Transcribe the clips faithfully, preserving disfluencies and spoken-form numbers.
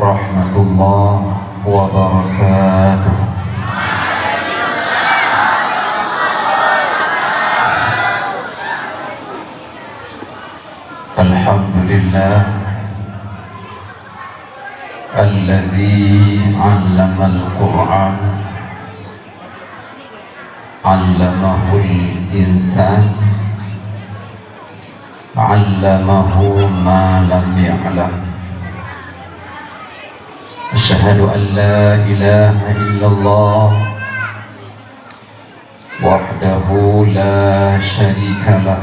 Warahmatullahi wabarakatuh. Alhamdulillah, alladzi 'allamal Qur'an, 'allamahul insan, 'allamahu ma lam ya'lam. Asyhadu an la ilaha illallah wahdahu la syarika lah,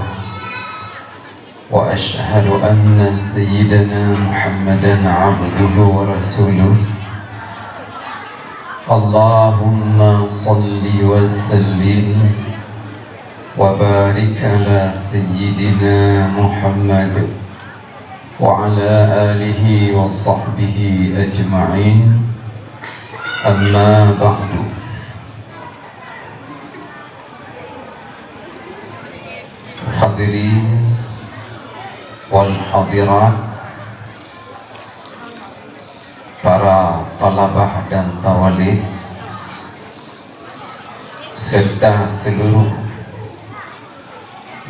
wa asyhadu anna sayyidana Muhammadan abduhu wa rasuluh. Allahumma salli wa sallim wa barik ala sayyidina Muhammad wa ala alihi wa sahbihi ajma'in. Amma ba'du. Hadirin wal hadirat, para talabah dan tawalib, serta seluruh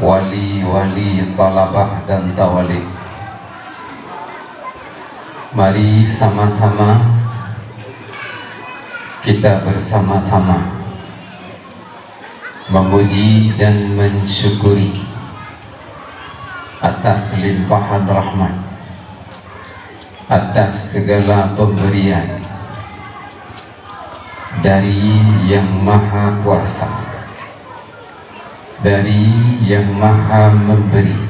wali-wali talabah dan tawalib, mari sama-sama kita bersama-sama memuji dan mensyukuri atas limpahan rahmat, atas segala pemberian dari Yang Maha Kuasa, dari Yang Maha Memberi.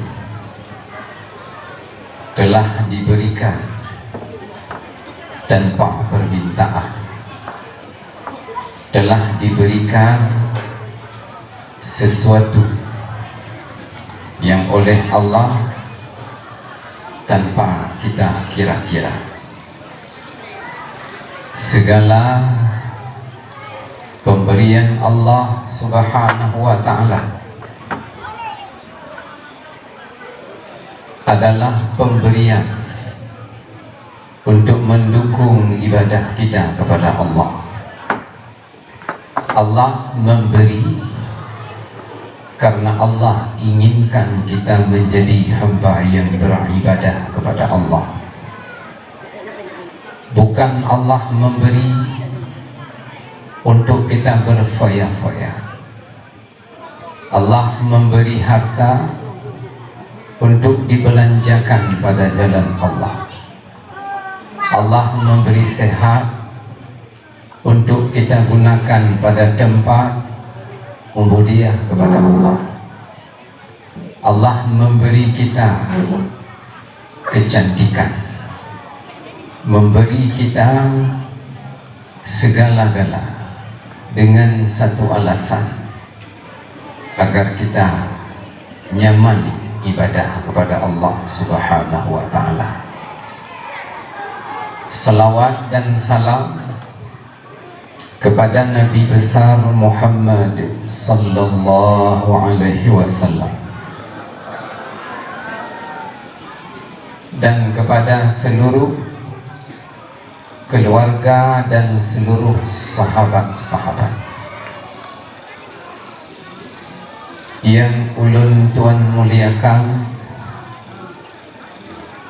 Telah diberikan tanpa permintaan, telah diberikan sesuatu yang oleh Allah tanpa kita kira-kira. Segala pemberian Allah Subhanahu wa Ta'ala adalah pemberian untuk mendukung ibadah kita kepada Allah. Allah memberi karena Allah inginkan kita menjadi hamba yang beribadah kepada Allah. Bukan Allah memberi untuk kita berfoya-foya. Allah memberi harta untuk dibelanjakan pada jalan Allah. Allah memberi sehat untuk kita gunakan pada tempat ubudiyah kepada Allah. Allah memberi kita kecantikan, memberi kita segala-gala dengan satu alasan, agar kita nyaman ibadah kepada Allah Subhanahu wa Ta'ala. Salawat dan salam kepada Nabi besar Muhammad sallallahu alaihi wasallam, dan kepada seluruh keluarga dan seluruh sahabat-sahabat yang ulôn tuan muliakan,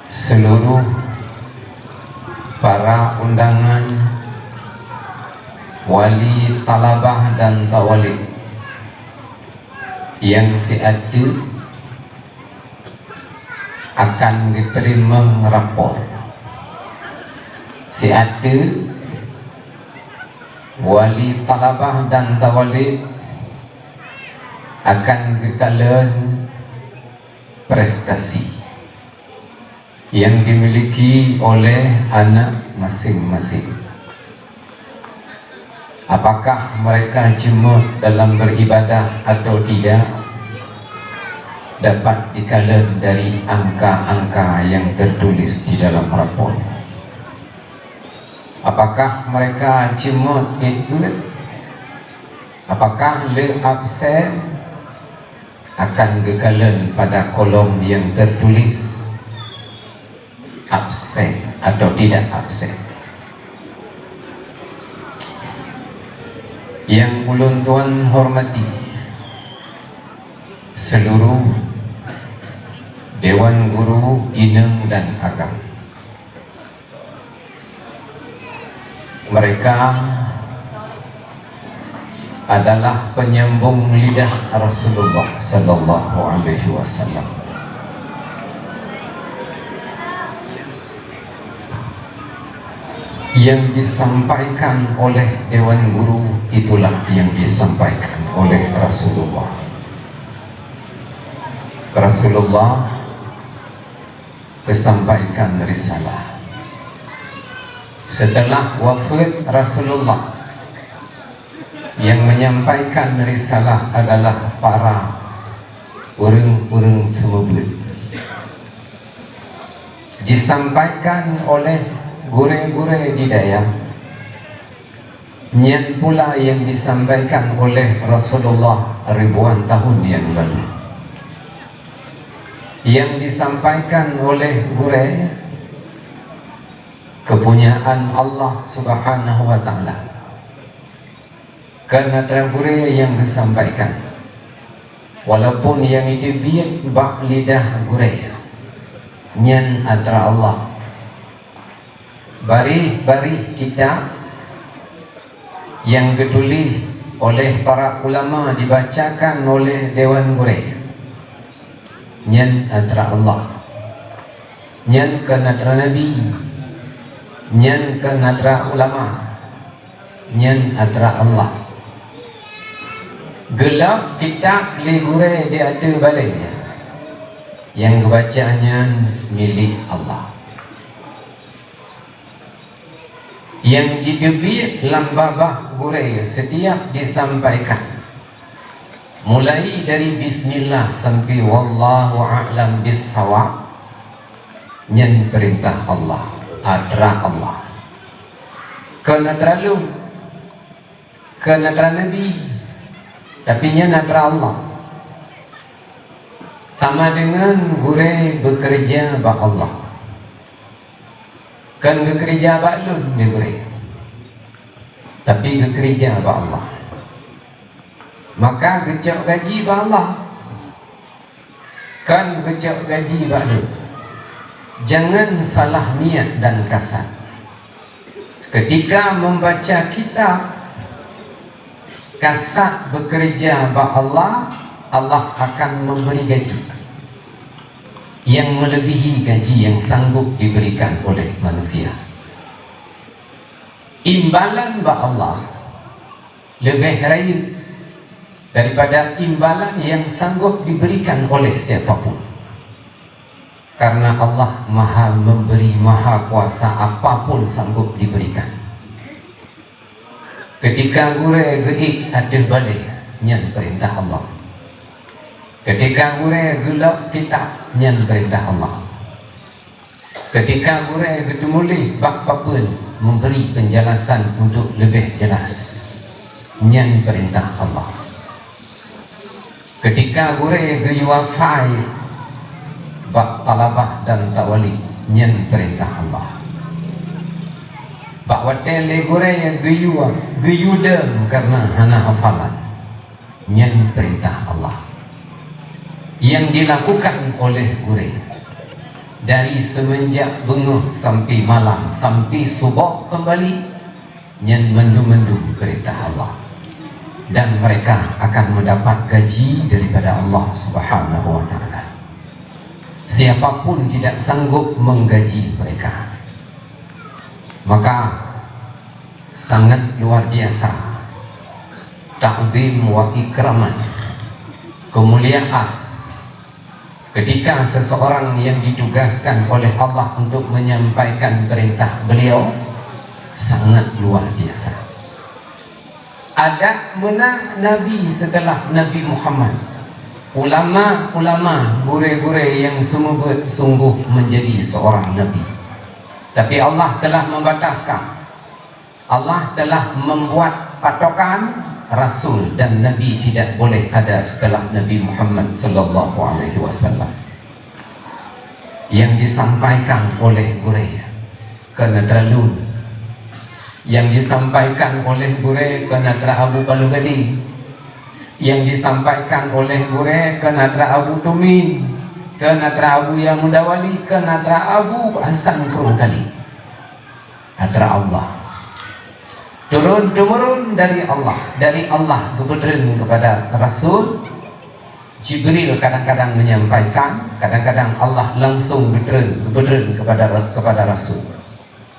seluruh para undangan, wali talabah dan tawalib yang siat teuk akan geuteurimong rapor. Siat teuk wali talabah dan tawalib akan geukalon prestasi yang dimiliki oleh anak masing-masing. Apakah mereka jeuet dalam beribadah atau tidak, dapat dikalon dari angka-angka yang tertulis di dalam rapor. Apakah mereka jeuet ikut? Apakah le absen? Akan geukalon pada kolom yang tertulis absen atau tidak absen. Yang ulôn tuan hormati, seluruh Dewan Guru inong dan agam. Mereka adalah penyambung lidah Rasulullah sallallahu alaihi wasallam. Yang disampaikan oleh Dewan Guru, itulah yang disampaikan oleh Rasulullah. Rasulullah kesampaikan risalah. Setelah wafat Rasulullah, yang menyampaikan risalah adalah para ureuëng-ureuëng seumeubeuet. Disampaikan oleh gurée-gurée di dayah, nyan pula yang disampaikan oleh Rasulullah ribuan tahun yang lalu. Yang disampaikan oleh gurée, kepunyaan Allah Subhanahu wa Ta'ala. Kan atra gurée nyang geusampaikan, walaupun nyang iteubiet bak lidah gurée, nyan atra Allah. Baréh-baréh kitab nyang geutuléh oleh para ulama dibacakan oleh Dewan Gurée, nyan atra Allah. Nyan kon atra nabi, nyan kon atra ulama, nyan atra Allah. Geulab kitab lé gurée di ateueh balée nyan, nyang geubaca nyan milék Allah. Nyang jiteubiet lam babah gurée setiap disampaikan, mulai dari bismillah sampai wallahu a'lam bissawab, nyan peurintah Allah, atra Allah. Kon atra lôn, kon atra nabi, tapi nyan atra Allah. Sama deungon gurée beukeureuja bak Allah. Kon geukeureuja bak lôn di gurée, tapi geukeureuja bak Allah. Maka geucok gaji bak Allah, kon geucok gaji bak lôn. Jangan salah niat dan kasat. Ketika membaca kitab, kasat bekerja bak Allah, Allah akan memberi gaji yang melebihi gaji yang sanggup diberikan oleh manusia. Imbalan bak Allah lebih rayeuk daripada imbalan yang sanggup diberikan oleh siapapun. Karena Allah Maha Memberi, Maha Kuasa, apapun sanggup diberikan. Ketika gurée geuék ateueh balée, nyan peurintah Allah. Ketika gurée geulok kitab, nyan peurintah Allah. Ketika gurée geuteumuléh bak papeuen, memberi penjelasan untuk lebih jelas, nyan peurintah Allah. Ketika gurée geuyue fai bak talabah dan tawali, nyan peurintah Allah. Bak watée lé gurée geuyue, geuyue deueng kareuna hana hafalan, nyan peurintah Allah. Yang dilakukan oleh gurée dari semenjak beungoh sampai malam, sampai suboh kembali, nyan mandum-mandum peurintah Allah. Dan mereka akan mendapat gaji daripada Allah Subhanahu wa Ta'ala. Siapapun tidak sanggup menggaji mereka. Maka, sangat luar biasa takzim wa ikraman, kemuliaan ketika seseorang yang ditugaskan oleh Allah untuk menyampaikan perintah Beliau, sangat luar biasa. Adak meunan nabi setelah Nabi Muhammad. Ulama-ulama, gurée-gurée nyang seumeubeuet sungguh menjadi seorang nabi. Tapi Allah telah membataskan. Allah telah membuat patokan, rasul dan nabi tidak boleh ada setelah Nabi Muhammad sallallahu alaihi wasallam. Yang disampaikan oleh gurée, keuneuteulan Nyang jisampaikan oleh gurée kon atra Abu Palu Gading. Nyang jisampaikan oleh gurée kon atra Abu Tumin, kon atra Abu Yamudawali, kon atra Abu Hasan Krueng Kali. Atra Allah. Turun-temurun dari Allah, dari Allah geupeutreun kepada Rasul. Jibril kadang-kadang menyampaikan, kadang-kadang Allah langsung geutreun, geupeutreun kepada, kepada Rasul.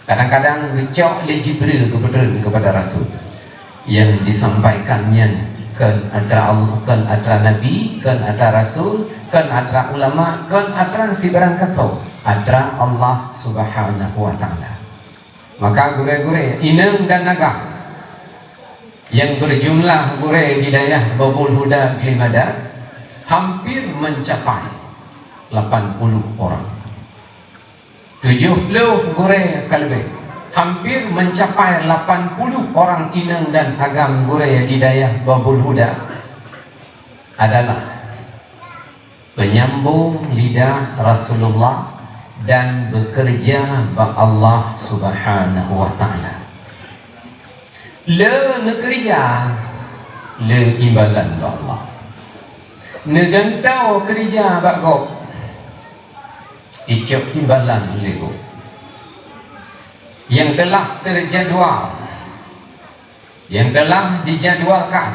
Kadang-kadang geucok lé Jibril geupeutreun kepada Rasul. Nyang disampaikan nyan kon atra Allah, kon atra Nabi, kon atra Rasul, kon atra ulama, kon atra sibarang kaum, atra Allah Subhanahu wa Ta'ala. Maka gurée-gurée, inong dan agam, nyang berjumlah gurée di dayah Babul Huda Glimada hampir mencapai lapan puluh orang. Tujoh ploh gurée ka leubeh, hampir mencapai lapan puluh orang inong dan agam gurée di dayah Babul Huda adalah penyambung lidah Rasulullah dan bekerja bak Allah Subhanahu wa Ta'ala. Le neukeureuja, le imbalan bak Allah. Neugantoe keureuja bak gob, icok imbalan lé gob. Nyang teulah teujadwal, nyang teulah dijadwalkan,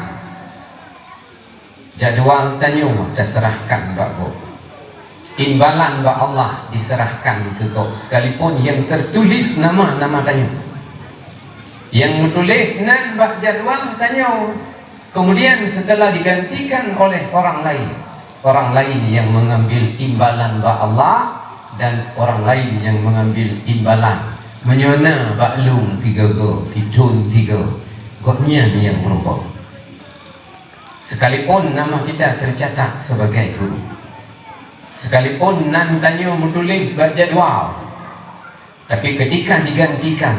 jadwal tanyoe taseurahkan bak gob. Imbalan bak Allah diseurahkan keu gob, sekalipun nyang teutuléh nama-nama tanyoe. Nyang meutuléh nan bak jadwal tanyoe, kemudian seuteulah digantikan oleh orang laén, orang laén nyang meungambil imbalan bak Allah dan orang laén nyang meungambil imbalan. Meunyoe na bak lôn tiga go, pithon tiga, gobnyan nyang meurumpok. Sekalipun nama kita tercatat sebagai guru, sekalipun nan tanyoe meutuléh bak jadwal, tapi ketika digantikan,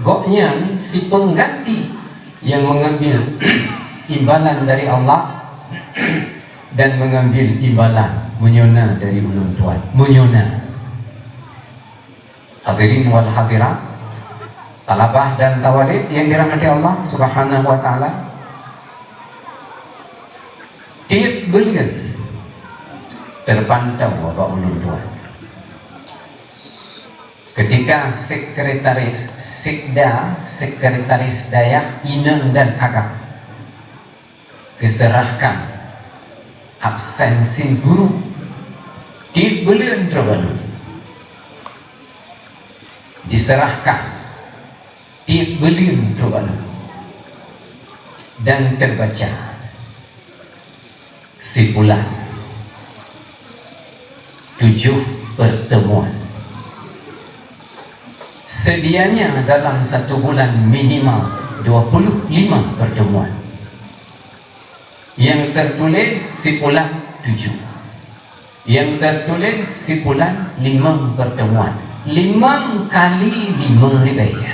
gobnyan si peungganti nyang meungambil imbalan dari Allah dan meungambil imbalan meunyoe na dari ulôn tuan, meunyoe na. Hadirin wal hadirat, talabah dan tawadek yang dirahmati Allah Subhanahu wa Ta'ala, tieb buleuen teupantau bak ulôn tuan. Ketika sekretaris sekda, sekretaris dayah inong dan agam geuseurahkan absensi guru, tieb buleuen trok bak lôn. Diseurahkan tieb buleuen trok bak lôn. Dan teubaca, si pulan, tujoh pertemuan. Sedianya dalam satu bulan minimal dua puluh lima pertemuan. Nyang teutuléh si pulan tujoh. Nyang teutuléh si pulan limong pertemuan. Limong kali limong ribèe.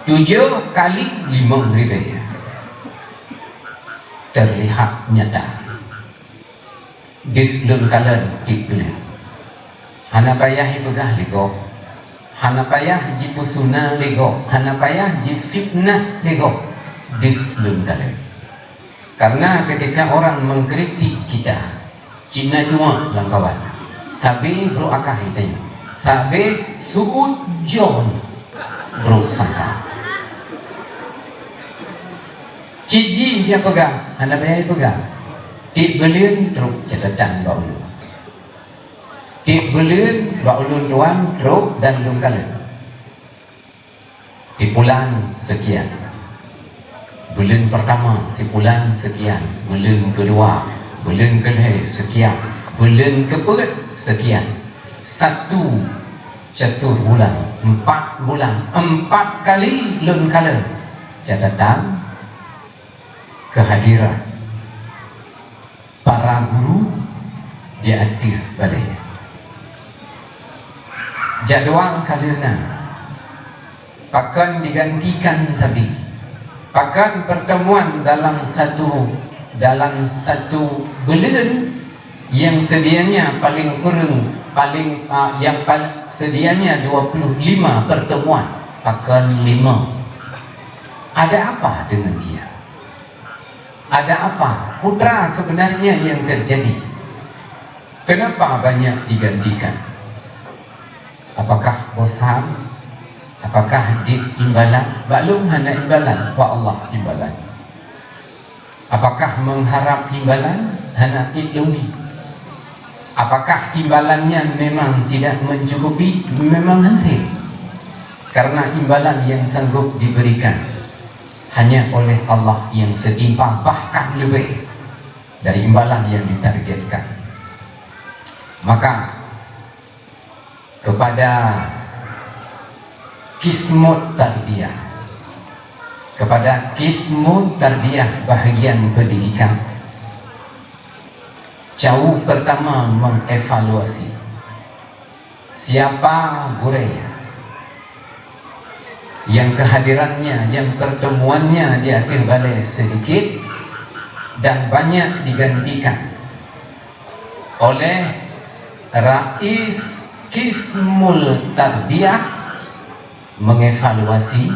Tujoh kali limong ribèe. Terlihat nyata. Deuh lôn kalon tieb buleuen. Hana payah jipeugah lé gob. Hana payah jipeusuna lé gob. Hana payah jifitnah lé gob. Deuh lôn kalon. Karena ketika orang mengkritik kita, cit na cuma lam kawan. Sabe brok akai tanyoe. Sabe su'udzon brok sangka. Cit jih jipeugah, hana payah jipeugah. Tieb buleuen trok catatan bak ulôn. Tieb buleuen bak ulôn tuan trok dan lôn kalon. Si pulan sekian. Buleuen pertama si pulan sekian, buleuen keudua, buleuen keulhèe sekian, buleuen keupeuet sekian. Satu catur bulan, empat bulan, empat kali lôn kalon catatan kehadiran para guru di ateueh balèe. Jadwal ka lheueh na, pakon digantikan sabe, pakon pertemuan dalam satu, dalam satu buleuen nyang sedianya paling kureueng, paling, ah, nyang pal-, sedianya dua puluh lima pertemuan, pakon lima. Ada apa dengan dia? Ada apa? Putra sebenarnya yang terjadi? Kenapa banyak digantikan? Apakah bosan? Apakah di imbalan? Bak lôn hana imbalan, bak Allah imbalan. Apakah mengharap imbalan? Hana ilumi. Apakah imbalan nyan memang tidak mencukupi? Memang hana. Karena imbalan yang sanggup diberikan hanya oleh Allah yang setimpal, bahkan lebih dari imbalan yang ditargetkan. Maka kepada kismut tarbiyah, kepada kismut tarbiyah, bahagian pendidikan, jauh pertama mengevaluasi siapa gurée yang kehadirannya, yang pertemuannya di ateueh balai sedikit dan banyak digantikan oleh rais kismul tarbiyah mengevaluasi,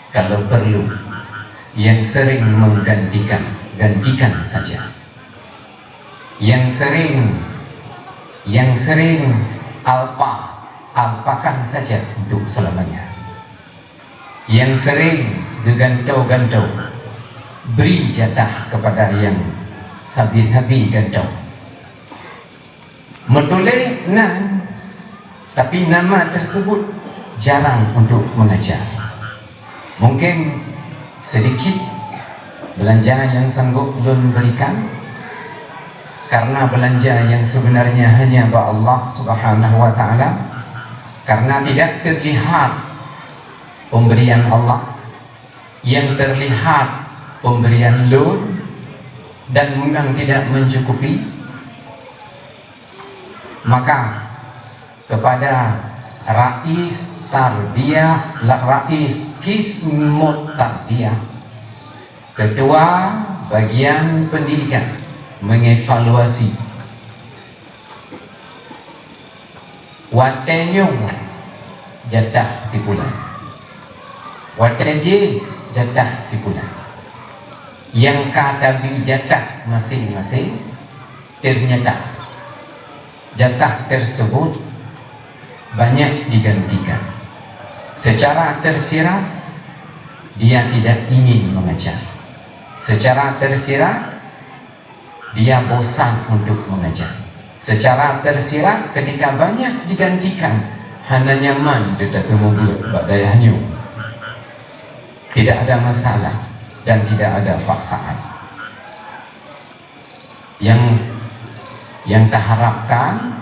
kalau perlu, yang sering menggantikan, gantikan saja. Yang sering, yang sering alpa, alpakan saja untuk selamanya. Yang sering geugantoe-gantoe, beri jatah kepada yang sabi-sabi gantoe. Meutuléh nan, tapi nama tersebut jarang untuk mengajar. Mungkin sedikit belanja yang sanggup lôn berikan, karena belanja yang sebenarnya hanya bak Allah Subhanahu wa Ta'ala, karena tidak terlihat pemberian Allah, yang terlihat pemberian lôn dan memang tidak mencukupi, maka kepada rais tarbiyah, la-, rais kismut tarbiyah, ketua bagian pendidikan, mengevaluasi. Watée nyoe jatah si pulan, watée jih jatah si pulan. Nyang ka tabri jatah maséng-maséng, ternyata jatah tersebut banyak digantikan. Secara tersirat, dia tidak ingin mengajar. Secara tersirat, dia bosan untuk mengajar. Secara tersirat, ketika banyak digantikan, hana nyaman teutab meubeuet bak dayah nyoe. Tidak ada masalah dan tidak ada paksaan. Yang, yang taharapkan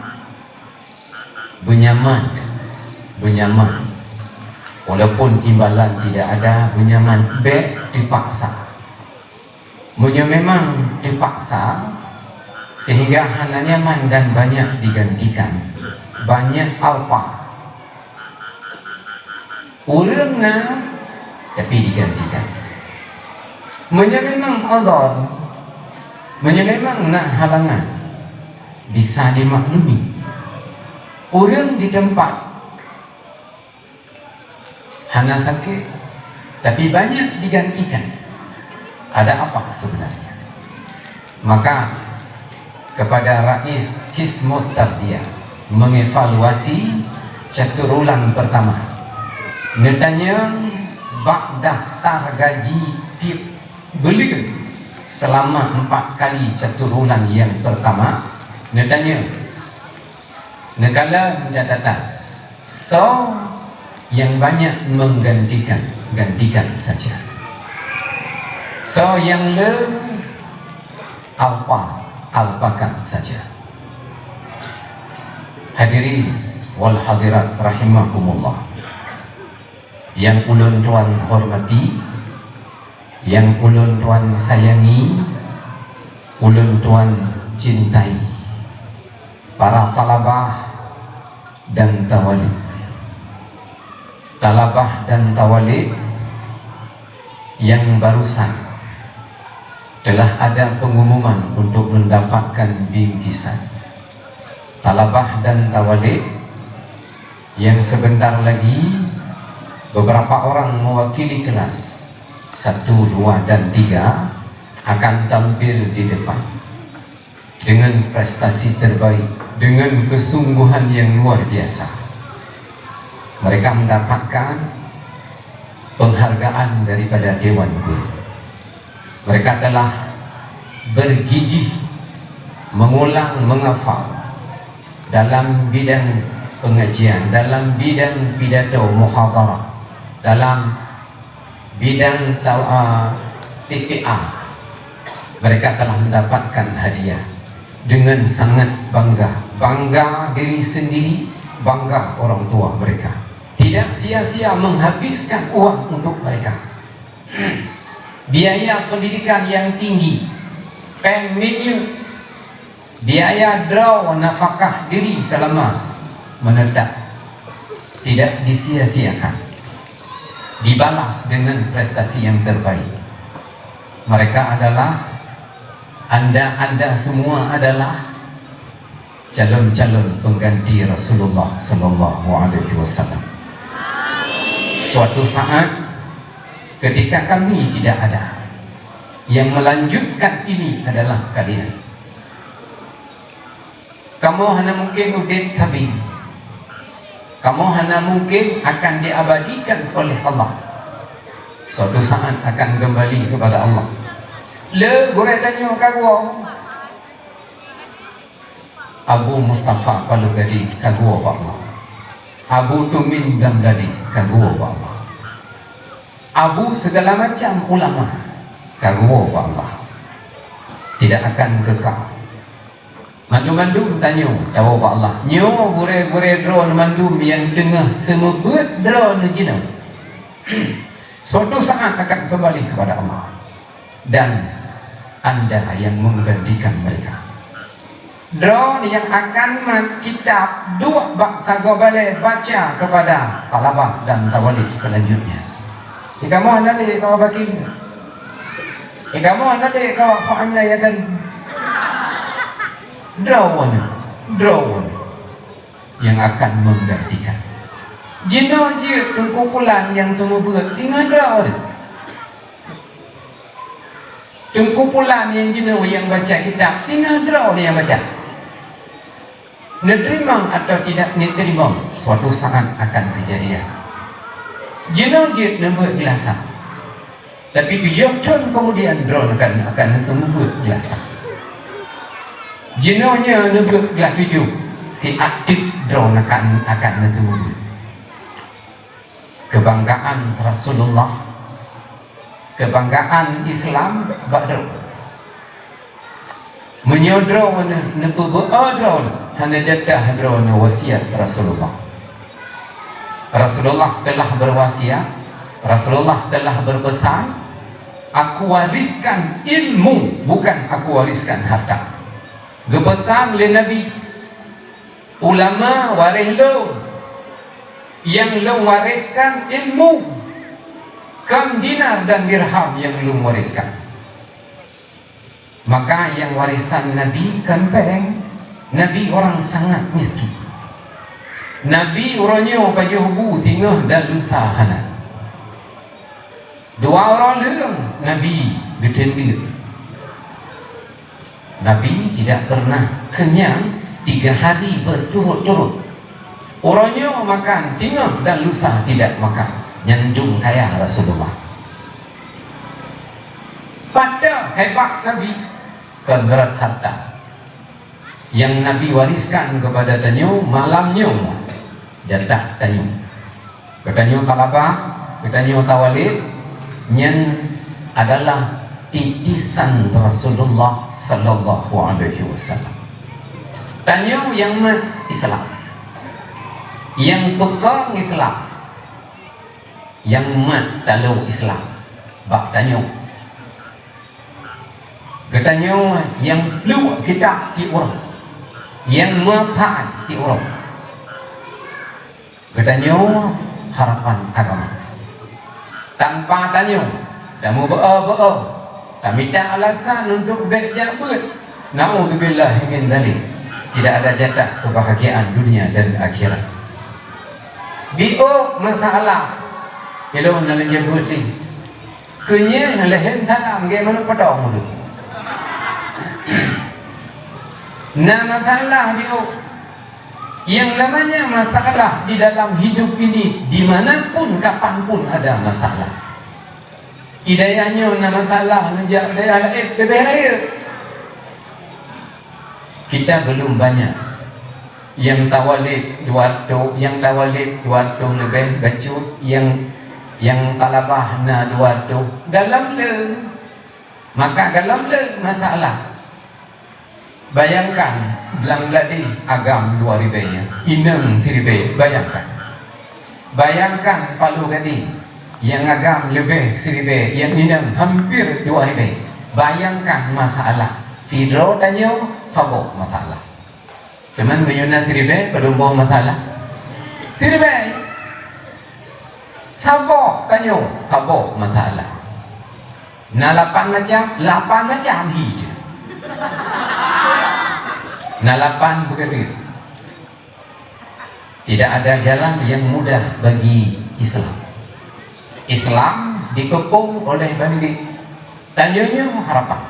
beunyaman, beunyaman. Walaupun imbalan tidak ada, beunyaman bék dipaksa. Meunyoe memang dipaksa sehingga hana nyaman dan banyak digantikan, banyak alpa. Ureuëng na, tapi digantikan. Meunyoe memang Allah, meunyoe memang na halangan, bisa dimaklumi. Ureuëng di tempat hana sakét, tapi banyak digantikan. Ada apa sebenarnya? Maka, kepada rais kismut tarbiyah mengevaluasi catur ulang pertama. Neutanyong bak daftar gaji tieb buleuen selama empat kali catur ulang yang pertama. Neutanyong, neukalon catatan, soe nyang banyak menggantikan, gantikan saja. Soe nyang le alpa, alpakan saja. Hadirin wal hadirat rahimakumullah. Nyang ulôn tuan hormati, nyang ulôn tuan sayangi, ulôn tuan cintai, para talabah dan tawalib. Talabah dan tawalib yang barusan telah ada pengumuman untuk mendapatkan bingkisan. Talabah dan tawalib yang sebentar lagi beberapa orang mewakili kelas Satu, dua, dan tiga akan tampil di depan dengan prestasi terbaik, dengan kesungguhan yang luar biasa. Mereka mendapatkan penghargaan daripada Dewan Guru. Mereka telah bergigih mengulang menghafal dalam bidang pengajian, dalam bidang pidato muhadarah, dalam bidang tau-, ah, T P A. Mereka telah mendapatkan hadiah dengan sangat bangga. Bangga diri sendiri, bangga orang tua mereka. Tidak sia-sia menghabiskan uang untuk mereka. Biaya pendidikan yang tinggi, pèng minyeuk, biaya droe nafakah diri selama menetap tidak disia-siakan, dibalas dengan prestasi yang terbaik. Mereka adalah, anda-anda semua adalah calon-calon pengganti Rasulullah sallallahu alaihi wasallam. Suatu saat, ketika kami tidak ada, yang melanjutkan ini adalah kalian. Kamoe hana mungkin udeb sabe. Kamoe hana mungkin akan diabadikan oleh Allah. Suatu saat akan kembali kepada Allah. Le gurèe tanyoe ka geuwoe. Abu Mustafa Palu Gadi ka geuwoe bak Allah. Abu Tumin Dam Gadi ka geuwoe bak Allah. Abu segala macam ulama ka geuwoe bak Allah. Tidak akan kekal. Mandum-mandum tanyoe tawoe bak Allah. Nyoe gurèe-gurèe droeneuh mandum nyang teungoh seumeubeuet droeneuh jinoe. Suatu saat akan kembali kepada Allah. Dan anda yang menggantikan mereka. Droeneuh nyang akan mat kitab duek bak sagoe balèe baca kepada thalabah dan thawalib selanjutnya. Di kamoe hana lé kawan bakim. Di kamoe hana lé kawan fa'amna ya kan. Droeneuh, droeneuh nyang akan menggantikan. Jinoe jeuet Teungku Pulan nyang seumeubeuet, teungoh droeneuh. Teungku Pulan nyang jinoe nyang baca kitab, teungoh droeneuh nyang baca. Neuteurimong atawa tidak neuteurimong, suatu saat akan kejadian. Jinoe jeuet neubeuet geulasah. Tapi tujoh thon keumudian droeneuh akan, akan neuseumeubeuet geulasah. Jinoe nyoe neubeuet geulah tujoh, siat teuk droeneuh akan, akan neuseumeubeuet. Kebanggaan Rasulullah, kebanggaan Islam bak droe. Meunyoe droeneuh neupeubeuet droeneuh, hana jatah droeneuh wasiat Rasulullah. Rasulullah telah berwasiat, Rasulullah telah berpesan, "Aku wariskan ilmu, bukan aku wariskan harta." Geupesan lé Nabi, "Ulama waréh lôn, nyang lôn wariskan ilmu, kon dinar dan dirham nyang lôn wariskan." Maka nyang warésan Nabi kon pèng. Nabi orang sangat miskin. Nabi uroe nyoe pajoh bu singoh dan lusa hana. Dua uroe lheueh Nabi geuteuntèe. Nabi tidak pernah kenyang tiga hari berturut-turut. Uroe nyoe makan, singoh dan lusa tidak makan. Nyan dum kaya Rasulullah. Padahai hebat Nabi, kon rot harta. Nyang Nabi wariskan kepada tanyoe malam nyoe, jatah tanyoe. Geutanyoe thalabah, geutanyoe thawalib, nyan adalah titisan Rasulullah sallallahu alaihi wasallam. Tanyoe nyang mat Islam, nyang peukong Islam, nyang mat taloe Islam bak tanyoe. Geutanyoe nyang pluek kitab tiep uroe, nyang meuphai tiep uroe. Geutanyoe harapan agama. Tanpa tanyoe, tameubeu'oh-beu'oh, tamita alasan untuk bèk jak beuet, naudzubillah min dzalik, tidak ada jatah kebahagiaan dunia dan akhirat. Biôh masalah, ilôn na lôn jeuet beuet nyoe. Keunyeuk lheueh salam gét manok potong ureuëng. Na masalah di u-, yang namanya masalah di dalam hidup ini, dimanapun, kapanpun ada masalah. Di dayah nyoe na masalah, neujak dayah laén leubeh rayeuk. Kita belum banyak. Nyang tawalid dua ratus, nyang tawalid dua ratus leubeh bacut, nyang, nyang talabah na dua ratus. Galom le. Maka galom le masalah. Bayangkan, lam gadi agam dua ribèe, inong siribèe. Bayangkan. Bayangkan paloh gadi, nyang agam leubeh siribèe, nyang inong hampir dua ribèe. Bayangkan masalah. Sidroe tanyoe saboh masalah. Teuma meunyoe na siribèe, padum boh masalah? Siribèe. Saboh tanyoe, saboh masalah. Na lapan macam, lapan macam hi. Na lapan beugeudeue. Tidak ada jalan yang mudah bagi Islam. Islam dikepung oleh bandit. Tanyoe nyoe harapan.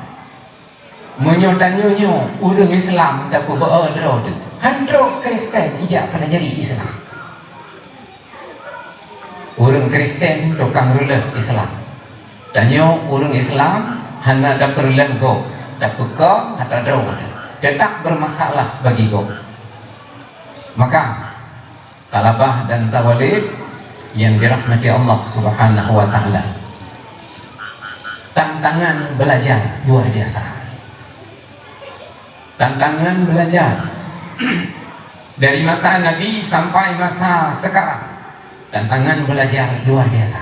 Meunyoe tanyoe nyoe ureuëng Islam tapeubeuet droe teuh, han trok Kristen ijak peulajari Islam. Ureuëng Kristen tukang reuloh Islam. Tanyoe ureuëng Islam hana tapeureuloh gob, tapeukong ata droe teuh, teutap beureumasalah bagi gob. Maka, talabah dan tawalid yang dirahmati Allah Subhanahu wa Ta'ala. Tantangan belajar luar biasa. Tantangan belajar dari masa Nabi sampai masa sekarang. Tantangan belajar luar biasa.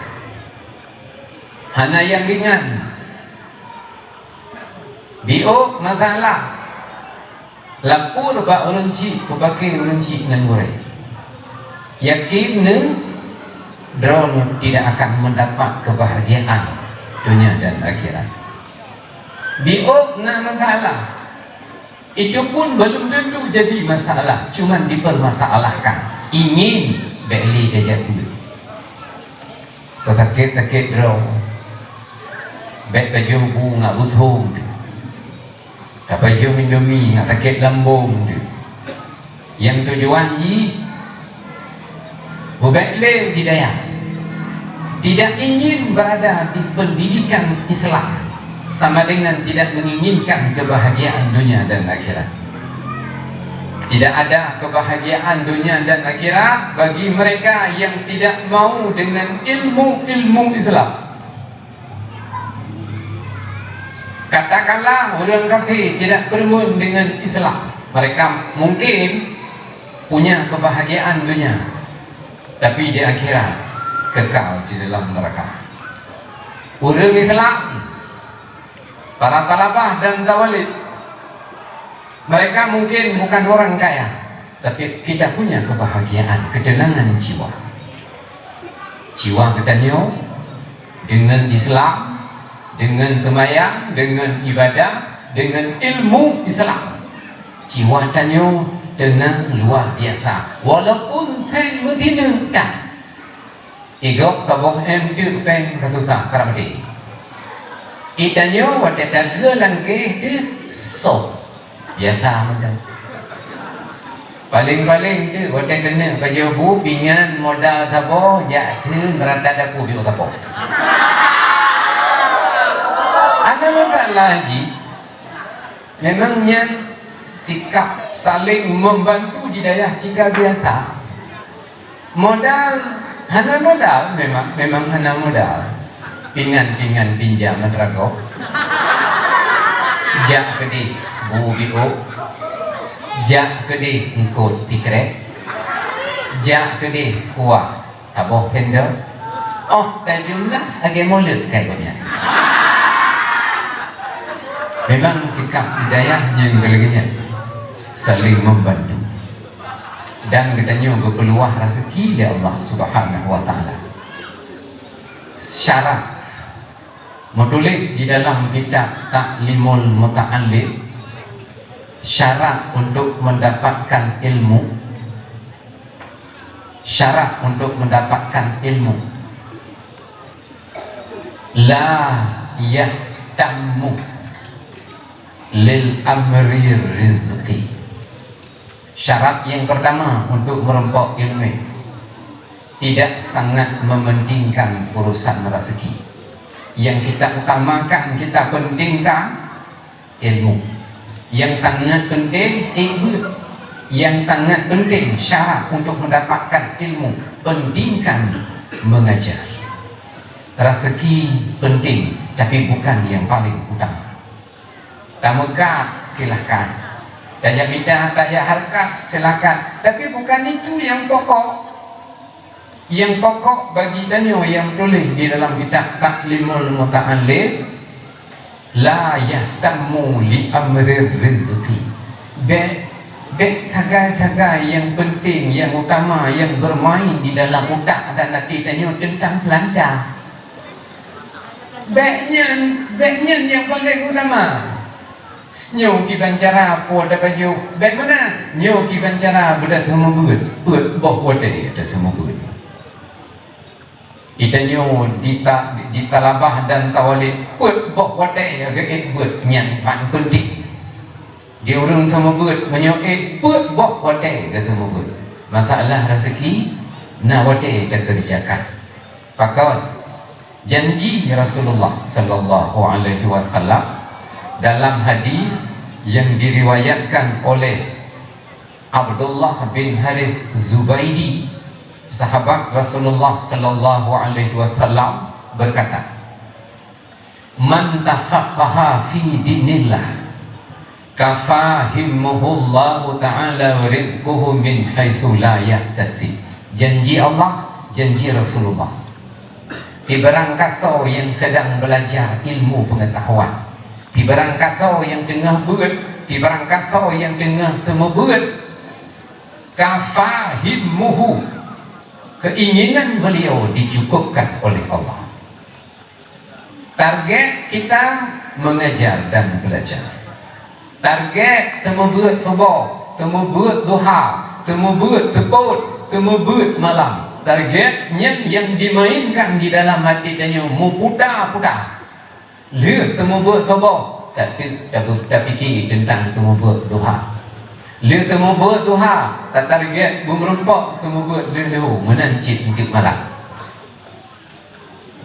Hana nyang ringan. Biôh masalah. Lapor bak ureuëng chik, peubakée ureuëng chik ngon gurée. Yakin neu, droeneuh tidak akan mendapat kebahagiaan dunia dan akhirat. Biôh na masalah. Itu pun belum tentu jadi masalah, cuman dipermasalahkan. Ingin bèk lé tajak buet. Peusakét-sakét droe. Bèk pajoh bu ngat beuthong teuh. Tapajoh Indomie ngat sakét lambong teuh. Nyang tujuan jih bubek lé di dayah. Tidak ingin berada di pendidikan Islam sama dengan tidak menginginkan kebahagiaan dunia dan akhirat. Tidak ada kebahagiaan dunia dan akhirat bagi mereka yang tidak mau dengan ilmu-ilmu Islam. Katakanlah ureuëng kafé tidak peureumeun dengan Islam, mereka mungkin punya kebahagiaan dunia, tapi di akhirat kekal di dalam neraka. Ureuëng Islam, para talabah dan tawalid, mereka mungkin bukan orang kaya, tapi kita punya kebahagiaan, ketenangan jiwa. Jiwa geutanyoe dengan Islam, dengan seumayang, dengan ibadah, dengan ilmu Islam. Jiwa tanyoe teunang luar biasa, walaupun thèng meusineuk that. Igok saboh em teuk péng ka susah karab deh. Itanyoe watèe tageue langkée teuh soh. Biasa mantong. Paléng-paléng teuk watèe keuneuk pajoh bu pingan modal saboh jak theun rata dapu biôh saboh. Hana masalah jih. Memang nyan sikap saling membantu di dayah cika biasa. Modal, hana modal, memang, memang hana modal. Pingan-pingan pinjam meuteragoh. Jak keudeh bu biôh. Jak keudeh eungkôt tikrek. Jak keudeh kuah saboh sendok. Oh, tajumlah lagèe mulod kai gobnyan. Memang sikap di dayah nyang lagèe nyan, saling membantu. Dan geutanyoe geupeuluah raseuki lé Allah Subhanahu wa Ta'ala. Syarat meutuléh di dalam kitab Ta'limul Muta'allim, syarat untuk mendapatkan ilmu, syarat untuk mendapatkan ilmu. La yahtammu lil amri rizqi. Syarat yang pertama untuk merempok ilmu, tidak sangat mementingkan urusan rezeki. Yang kita utamakan, kita pentingkan ilmu. Yang sangat penting, ilmu. Yang sangat penting, syarat untuk mendapatkan ilmu, pentingkan mengajar. Rezeki penting, tapi bukan yang paling utama. Tameukat, silahkan. Tajak mita, tajak hareukat, silahkan. Tapi bukan itu yang pokok. Yang pokok bagi tanyoe nyang tuléh di dalam kitab Ta'limul Muta'allim, "La yahtammu li amrir rizqi." Bék, bék sagai-sagai nyang penting, nyang utama, nyang bermain di dalam utak dan até tanyoe teuntang peulanta. Bék nyan, bék nyan nyang paleng utama. Nyoe kiban cara po tapajoh, bék meunan. Nyoe kiban cara beuta seumeubeuet, peuet boh watée taseumeubeuet. Di tanyoe di ta-, di Talabah dan Tawalek, peuet boh watée geuék beuet nyan paling penting. Di ureuëng seumeubeuet, meunyoe ék peuet boh watée taseumeubeuet. Masalah rezeki na watée takeureujakan. Pakon? Janji Rasulullah sallallahu alaihi wasallam dalam hadis yang diriwayatkan oleh Abdullah bin Haris Zubaidi, sahabat Rasulullah sallallahu alaihi wasallam, berkata, "Man tafaqqaha fi dinillah, kafahimuhullahu ta'ala wa rizquhu min haitsu la yahtasib." Janji Allah, janji Rasulullah. Tibarang kasoe nyang sedang belajar ilmu pengetahuan, tibarang kasoe nyang teungoh beuet, tibarang kasoe nyang teungoh seumeubeuet, kafahimuhu, keinginan beliau dicukupkan oleh Allah. Target kita mengajar dan belajar. Target seumeubeuet suboh, seumeubeuet duha, seumeubeuet seupôt, seumeubeuet malam. Target nyan nyang dimainkan di dalam até tanyoe meuputa-puta. Lheueh seumeubeuet suboh, tateuk tabu-, tapike teuntang seumeubeuet duha. Lheueh seumeubeuet duha, tatarget beumeureumpok seumeubeuet lheueh-lheueh meunan cit eunteuk malam.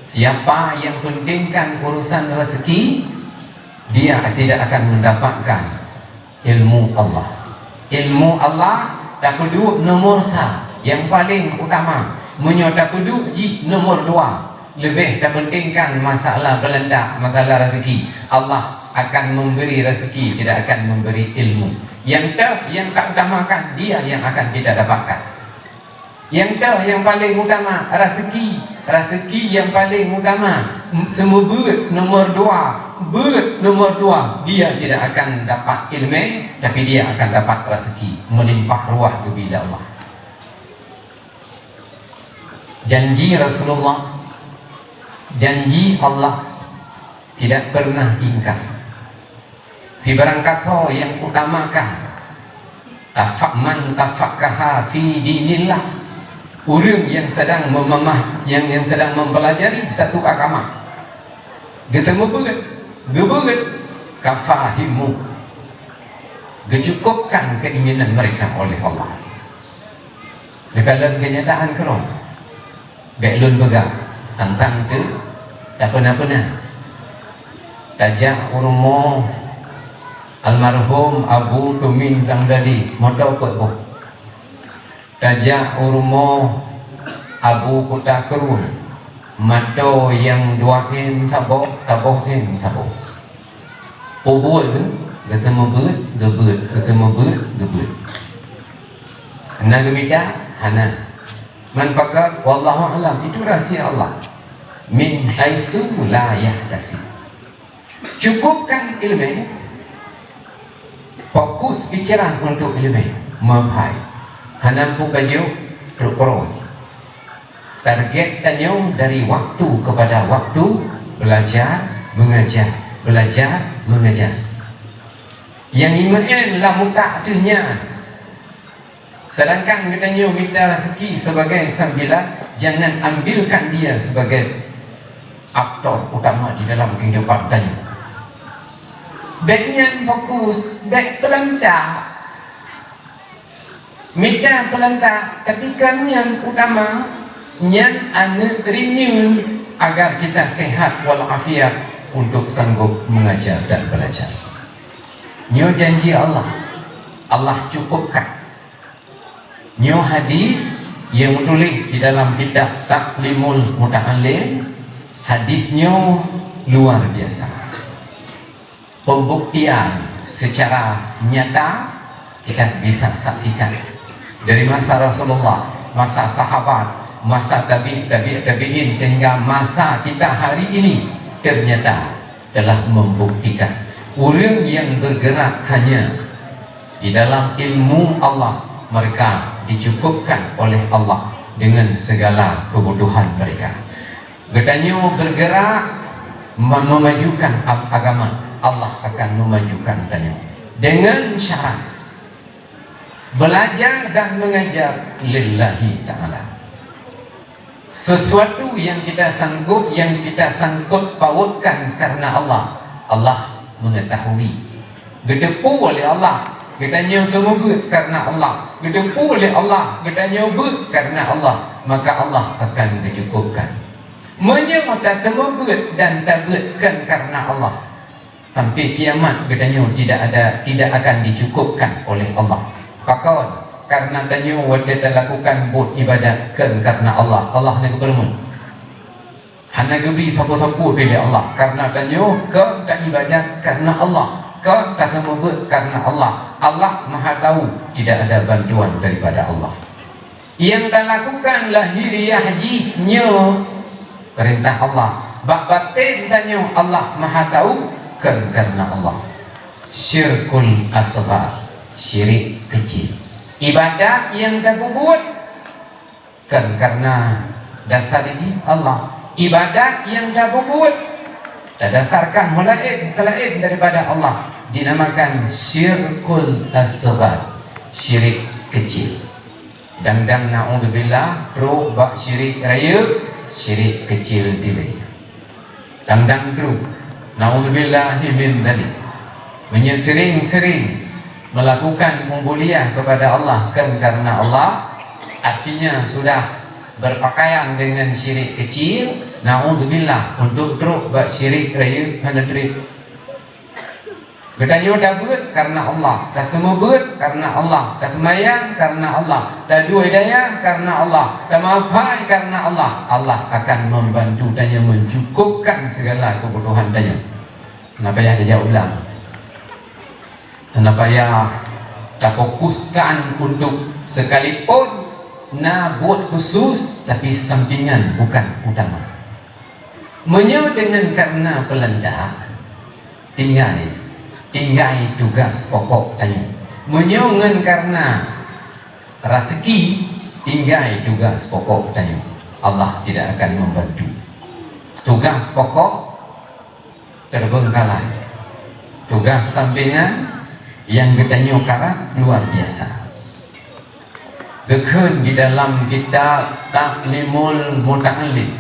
Siapa yang pentingkan urusan rezeki, dia tidak akan mendapatkan ilmu Allah. Ilmu Allah tapeuduek nomor sa, yang paling utama. Meunyoe tapeuduek jih nomor dua, leubeh tapentingkan masalah beulanja, masalah rezeki, Allah akan memberi rezeki, tidak akan memberi ilmu. Yang ter-, yang tak utamakan, dia yang akan kita dapatkan. Nyang toh nyang paleng utama, raseuki. Raseuki nyang paleng utama. Seumeubeuet nomor dua, beuet nomor dua, dia tidak akan dapat ileumèe, tapi dia akan dapat raseuki meulimpah ruah geubri lé Allah. Janji Rasulullah, janji Allah tidak pernah ingkar. Sibarang kasoe nyang utamakan, tafa-, man tafaqqaha fi dinillah, ureuëng nyang sedang meumamah, nyang, nyang sedang mempelajari satu agama, geuseumeubeuet, geubeuet, kafahimu, geucukupkan keinginan mereka oleh Allah. Neukalon keunyataan keudroe. Bék lôn peugah tantang teu tapeuna-peuna. Tajak u rumoh almarhum Abu Tumin Tangdadi, moto peuet boh. Tajak u rumoh Abu Kuta Krueng, moto nyang dua em saboh, saboh em saboh. Peubuet geuh, geuseumeubeuet, geubeuet, geuseumeubeuet, geubeuet. Hana geumita? Hana. Man pakat, wallahu a'lam, itu rahsia Allah. Min haitsu la yahtasib. Cukupkan ileumèe, fokus pikiran untuk ileumèe, meuhai. Hana meupajoh trok keudroe. Target tanyoe dari waktu kepada waktu, belajar, mengajar, belajar, mengajar. Nyang imeu'en lam utak teuh nyan. Sedangkan geutanyoe mita raseuki sebagai sambilan, jangan ambilkan dia sebagai aktor utama di dalam kehidupan tanyoe. Bék nyan fokus, bék peulantak. Mita peulantak, tapi kan nyan utama, nyan aneuk rinyeun agar kita sehat walafiat untuk sanggup mengajar dan belajar. Nyoe janji Allah, Allah cukupkan. Nyoe hadis nyang meutuléh di dalam kitab Taklimul Muta'allim, hadis nyoe luar biasa. Pembuktian secara nyata kita bisa saksikan dari masa Rasulullah, masa sahabat, masa tabi', tabi', tabi'in, sehingga masa kita hari ini ternyata telah membuktikan ureuëng yang bergerak hanya di dalam ilmu Allah, mereka dicukupkan oleh Allah dengan segala kebutuhan mereka. Geutanyoe bergerak me-, memajukan ag-, agama, Allah akan memajukan tanyoe dengan syarat belajar dan mengajar lillahi ta'ala. Sesuatu yang kita sanggup, yang kita sangkut pautkan karena Allah, Allah mengetahui. Geuteupeue lé Allah, geutanyoe seumeubeuet karena Allah. Geuteupeue lé Allah, geutanyoe beuet karena Allah, maka Allah akan geucukupkan. Meunyoe taseumeubeuet dan tabeuet kon karena Allah, sampai kiamat geutanyoe tidak ada, tidak akan dicukupkan oleh Allah. Pakon? Karena tanyoe watée talakukan buet ibadat kon karena Allah, Allah hana geupeureumeun. Hana geubri sapeue-sapeue lé Allah, karena tanyoe kon taibadat karena Allah, kon taseumeubeuet karena Allah. Allah Maha Tahu, tidak ada bantuan daripada Allah. Nyang talakukan lahiriah jih nyoe peurintah Allah. Bak baten tanyoe Allah Maha Tahu, kon karena Allah. Syirkul asghar, syirik kecil. Ibadat nyang tapeubuet kon karena dasar jih Allah. Ibadat nyang tapeubuet tadasarkan meulaén, seulaén daripada Allah, dinamakan syirkul asghar, syirik kecil. Dang-dang naudzubillah trok bak syirik rayeuk, syirik kecil dilée. Dang-dang trok, naudzubillahi min dzalik. Meunyoe sering-sering melakukan ubudiyah kepada Allah kon karena Allah, artinya sudah berpakaian dengan syirik kecil, naudzubillah, untuk trok bak syirik rayeuk hana treb. Geutanyoe tabeuet karena Allah, taseumeubeuet karena Allah, taseumayang karena Allah, taduek dayah karena Allah, tameuapai karena Allah, Allah akan membantu tanyoe mencukupkan segala kebutuhan tanyoe. Hana payah tajak ulang. Hana payah tafokuskan untuk sekalipun na buet khusus, tapi sampingan bukan utama. Meunyoe deungon karena peulantak, tinggai, tinggai tugas pokok tanyoe. Meunyoe ngon karena raseuki, tinggai tugas pokok tanyoe. Allah tidak akan membantu. Tugas pokok terbengkalai. Tugas sampingan nyang geutanyoe karab luar biasa. Geukheun di dalam kitab Taklimul Muta'allim,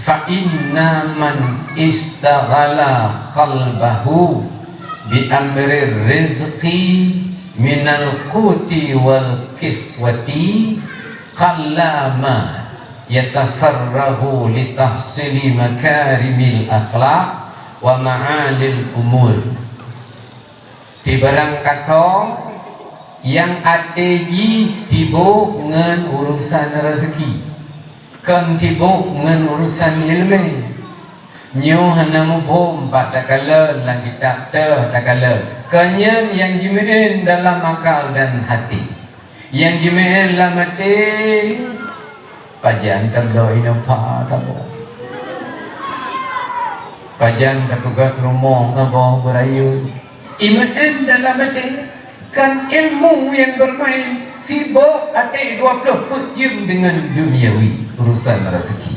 "Fa inna man istaghala qalbahu bi amrir rizqi minal quti wal kiswati, qallama yatafarraghu li tahsili makarimil akhlaq wa ma'alil umur." Tibarang kasoe nyang até jih sibok ngon urusan raseuki, kon sibok ngon urusan iéleumé. Nyoe hana muphom bak takalon lam kitab teuh takalon, kon nyan nyang jimeu'en dalam akal dan hati. Nyang jimeu'en lam até, pajan tabloe inoe pha saboh. Pajan tapeugöt rumoh saboh beurayeuk. Imeu'en dalam até, kon ilmu nyang beumaén, sibok até dua ploh peuet jeuem deungon duniawi, urusan raseuki.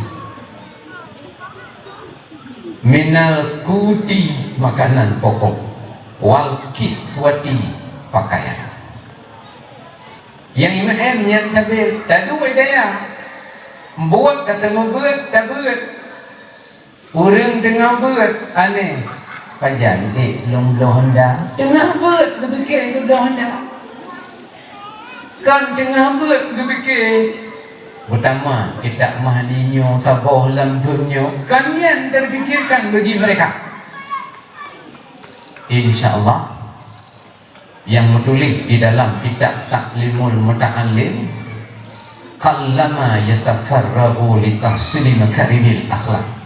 Minal quti, makanan pokok, wal kiswati, pakaian. Nyang imeu'en nyan tabeuet, taduek dayah. Buet taseumeubeuet, tabeuet. Ureuëng teungoh beuet aneh, pajan ék lôn bloe honda. Teungoh beuet geupike geubloe honda. Kon teungoh beuet geupike, beutama kitab Mahdi nyoe saboh lam thon nyoe. Kon nyan terpikirkan bagi mereka. Insya Allah, yang meutuléh di dalam kitab Ta'limul Muta'allim, "Qallama yatafarraghu li tahsili makarimil akhlak."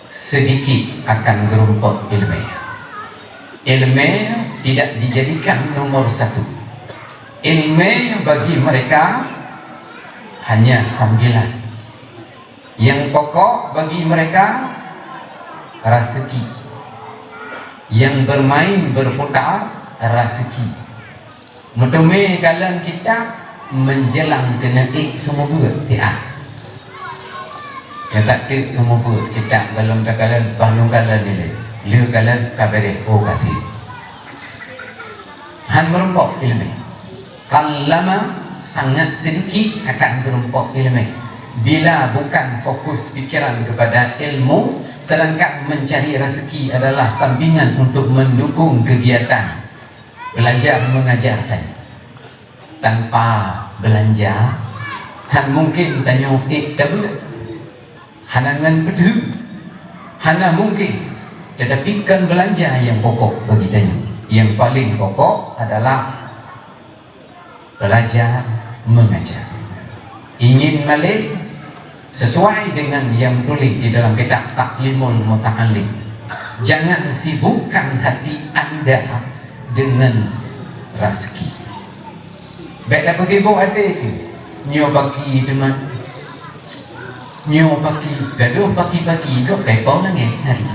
Sedikit akan geurumpok ilmu. Ilmu tidak dijadikan nomor satu. Ilmu bagi mereka hanya sambilan. Yang pokok bagi mereka, raseuki. Yang bermain berputar, raseuki. Meuteumé kalon kitab, menjelang keuneuk ék seumeubeuet siat. Nyang satu seumeubeuet kitab, golom takalon, bah lôn kalon ilée. Lheueh kalon ka beureh, oh, ka seb. Han meurumpok ilmu. Qallama, sangat sedikit akan geurumpok ilmu. Bila bukan fokus pikiran kepada ilmu, sedangkan mencari rezeki adalah sampingan untuk mendukung kegiatan belajar mengajar tadi. Tanpa belanja, han mungkin tanyoe ék tabeuet. Hana ngon peudeueng, hana mungkin. Tetapi kon belanja nyang pokok bagi tanyoe. Nyang paling pokok adalah belajar mengajar. Ingin malée, sesuai dengan yang tulis di dalam kitab Ta'limul Muta'allim, jangan sibukkan hati anda dengan rezeki. Bék tapeusibok até teuh. Nyoe paki teuma. Nyoe paki, gadoh paki-paki, gop kai pom langét hari.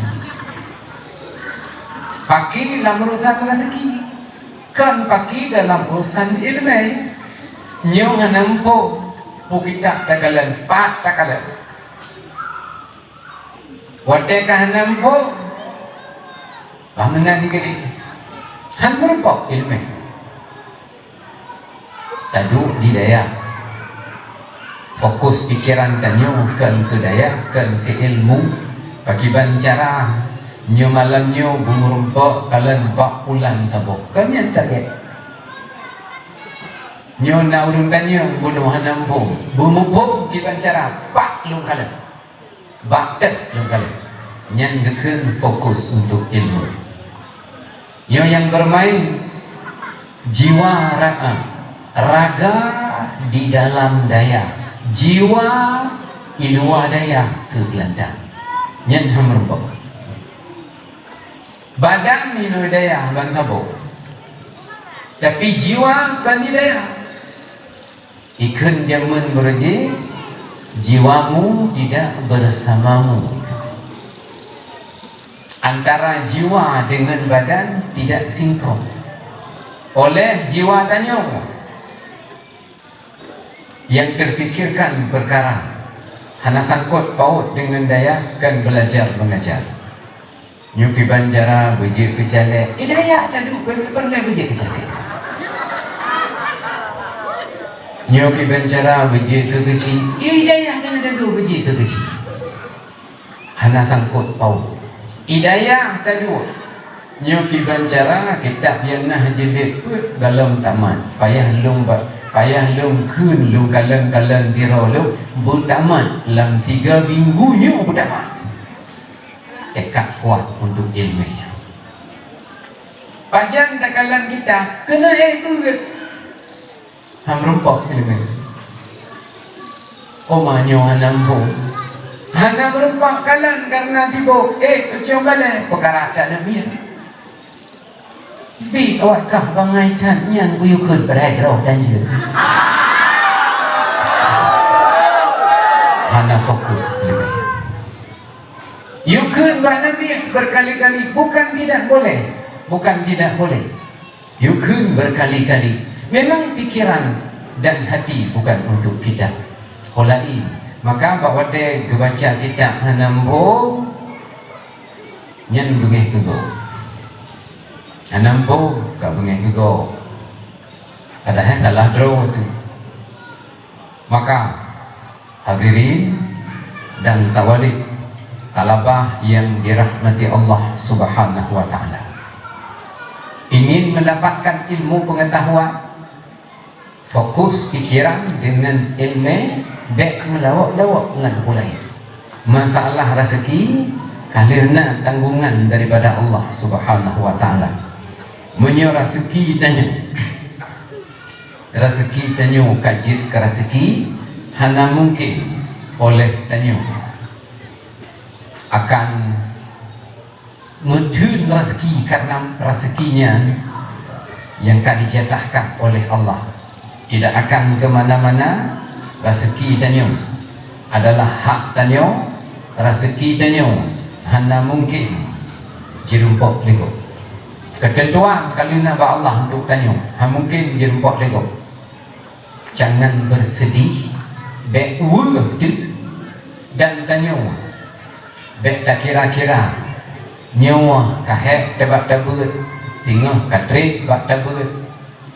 Paki lam urusan rezeki. Kon paki dalam urusan ilmu. Nyoe hana muphom, peue kitab takalon, pat takalon. Watée ka hana muphom, bah meunan dikeue. Han meurumpok ilmu. Taduek di dayah. Fokus pikeran tanyoe kon keu dayah, kon keu ilmu. Pakiban cara nyoe malam nyoe beumeurumpok kalon bak pulan saboh. Kon nyan target. Nyoe na ureuëng tanyong bunoe hana muphom. Beumuphom kiban cara, pak lôn kalon. Bak tét lôn kalon. Nyan geukheun fokus untuk ilmu. Nyoe nyang bermain jiwa raga, raga di dalam dayah, jiwa di luwa dayah keu geulantang. Nyan han meurumpok. Badan di luwa dayah ban saboh, tapi jiwa kon di dayah. Ikheun jameun beureuji, jiwamu tidak bersamamu. Antara jiwa dengan badan tidak sinkron. Oleh jiwa tanyoe yang terpikirkan perkara hana sangkot paut dengan dayah kon belajar mengajar. Nyoe kiban cara beujeuet keu caleg. Hidayah taduek peureulée beujeuet keu caleg. Nyoe kiban cara beujeuet keu keuchik. Hidayah taduek beujeuet keu keuchik. Hana sangkot paut. Hidayah taduek. Nyoe kiban cara kitab nyang na jeuet peuet golom tamat. Payah lôn ba-, payah lôn kheun lôn kalon-kalon sidroe lôn beutamat lam tiga minggu nyoe beutamat. Tekad kuat untuk ilmu. Pajan takalon kitab, keuneuk ék beuet. Han meurumpok ilmu. Oma nyoe hana muphom. Hana meurumpok kalon kareuna sibok. Ék tucok balée, peukara that na miet. Bi awak kah bangai that nyang geuyue kheun padahai droe dan jeuet. Hana fokus ilmu. Yue kheun bak Nabi berkali-kali, bukan tidak boleh, bukan tidak boleh. Yue kheun berkali-kali. Memang pikiran dan hati bukan untuk kita. Ho laén. Maka bak watée geubaca kitab hana muphom, nyan beungéh keu gob. Hana muphom ka beungéh keu gob. Padahai salah droe teuh. Maka, hadirin dan tawalib, Talabah yang dirahmati Allah Subhanahu wa Ta'ala. Ingin mendapatkan ilmu pengetahuan, fokus pikiran dengan ilmu, bèk meulawok-lawok ngon ulèe. Masalah rezeki, ka lheueh na tanggungan daripada Allah Subhanahu wa Ta'ala. Meunyoe rezeki tanyoe, rezeki tanyoe ka jeuet keu rezeki, hana mungkin oleh tanyoe akan meutheun rezeki, karena rezeki nyan nyang ka dijatahkan oleh Allah, tidak akan ke mana-mana. Rezeki tanyoe adalah hak tanyoe, rezeki tanyoe hana mungkin jirumpok lé gob. Keuteuntuan ka lheueh na bak Allah untuk tanyoe, hana mungkin jirumpok lé gob. Jangan bersedih, bèk weueh teuk, dan tanyoe bèk takira-kira, nyoe ka hék teuh bak tabeuet, singoh ka trép bak tabeuet,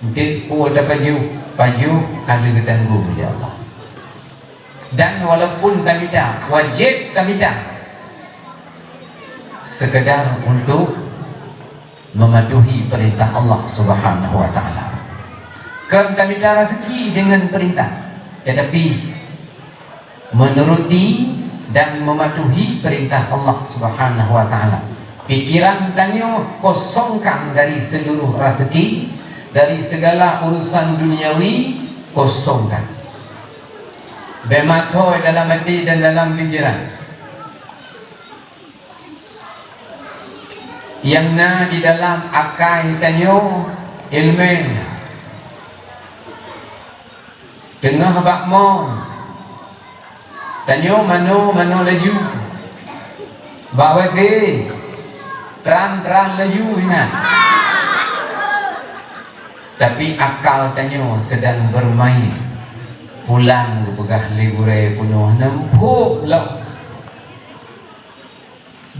enteuk peue tapajoh, pajoh ka lheueh geutanggong lé Allah. Dan walaupun tamita, wajéb tamita, sekedar untuk mematuhi perintah Allah Subhanahu wa Ta'ala. Kon tamita rezeki dengan perintah, tetapi menuruti dan mematuhi perintah Allah Subhanahu wa Ta'ala. Pikiran tanyoe kosongkan dari seluruh rezeki, dari segala urusan duniawi, kosongkan. Bèk meuthôi dalam até dan dalam pikiran. Nyang na di dalam akai tanyoe ileumèe. Teungoh bak mo, tanyoe manoe-manoe laju. Bak WC, tran-tran laju inan. Tapi akal tanyoe sedang bermain. Pulang geupeugah lé gurèe peunoh, neumpuk lom.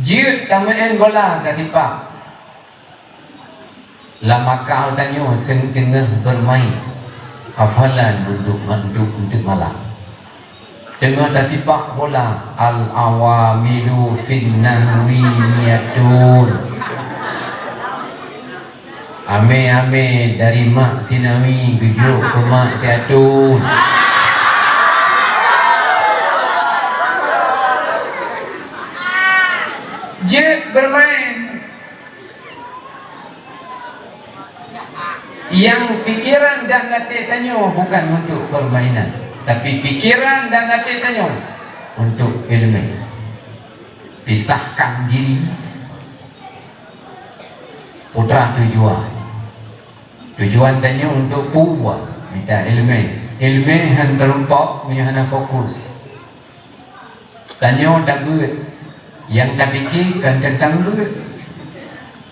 Jeuet tameu'en bola ka sipak. Lam akal tanyoe seuteungoh bermain hafalan untuk, untuk, untuk malam. Teungoh tasipak bola, al-awamilu fin nahwi miatun. Amé-amé dari mak si Nawi geujok keu mak si Atun. Jeuet bermain. Nyang pikiran dan até tanyoe bukan untuk permainan, tapi pikiran dan até tanyoe untuk ileumèe. Pisahkan diri. Putra tujuan. Tujuan tanyoe untuk peue? Mita ileumèe. Ileumèe han teurumpok meunyoe hana fokus. Tanyoe tabeuet, nyang tapike kon teuntang beuet.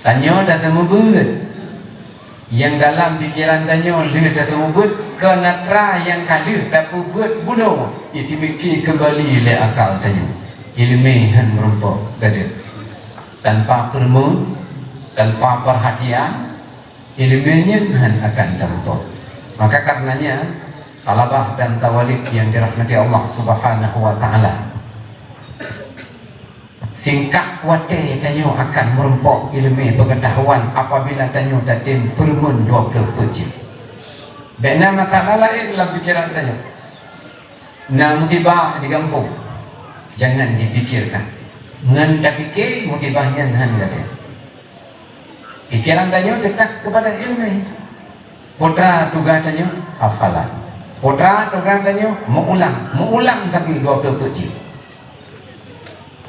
Tanyoe tateumubeuet, nyang dalam pikeran tanyoe lheueh tateumubeuet kon atra nyang ka lheueh tapeubeuet bunoe, itimike keumbali lé akal tanyoe. Ileumèe han meurumpok gadeuh. Tanpa peureumeun, tanpa peurhatian, ileumèe nyan han akan tarumpok. Maka karenanya, talabah dan tawalib yang dirahmati Allah Subhanahu wa Ta'ala, singkat watèe tanyoe akan meurumpok ileumèe peungeutahuan apabila tanyoe tatem peureumeun dua ploh peuet jeuem. Bèk na masalah laén lam pikeran tanyoe. Na musibah di gampông, jangan dipikirkan. Ngon tapike musibah nyan han gadeuh. Pikeran tanyoe teutab keupada ileumèe. Putra tugaih tanyoe hafalan. Putra tugaih tanyoe meuulang, meuulang tapi dua ploh peuet jih.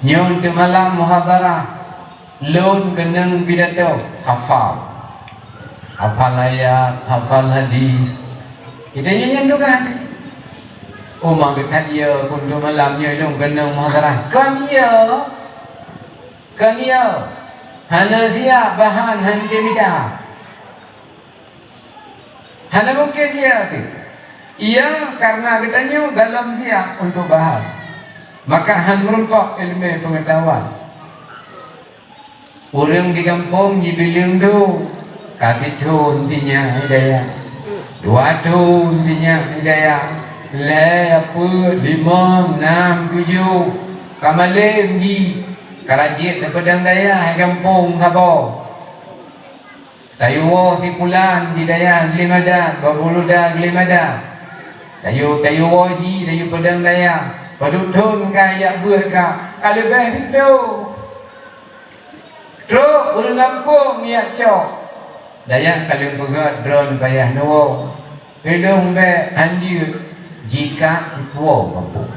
Nyoe teumalam muhadharah, lôn keunong pidato, hafal. Hafal ayat, hafal hadis. Kita nyan, nyan tugaih. Uma geutanyoe, untuk malam nyoe lôn keunong muhadharah. Kon iya. Kon iya. Hana siap bahan, han mita. Hana mungkin iya teuh. Iya, karena geutanyoe galom siap untuk bahan. Maka han meurumpok ileumèe peungeutahuan. Ureueng di gampông jibileueng dum, ka sithon sinyak hidayah, dua thon sinyak hidayah, lhèe, peuet, limong, nam, tujoh. Ka malém jih, ka rajét di peudong dayah gampông saboh. Tayue woe si pulan di dayah Geulimadan, Babuluda Geulimadan. Tayue, tayue woe jih, tayue peudong dayah. Padub thon ka jak beuet ka, ka leubeh siplôh. Trok ureuëng gampông jak cok. Dayah ka lheueh peugöt droe payah neuwoe. Peudong bék hanjeuet jika ipuwoe gampông.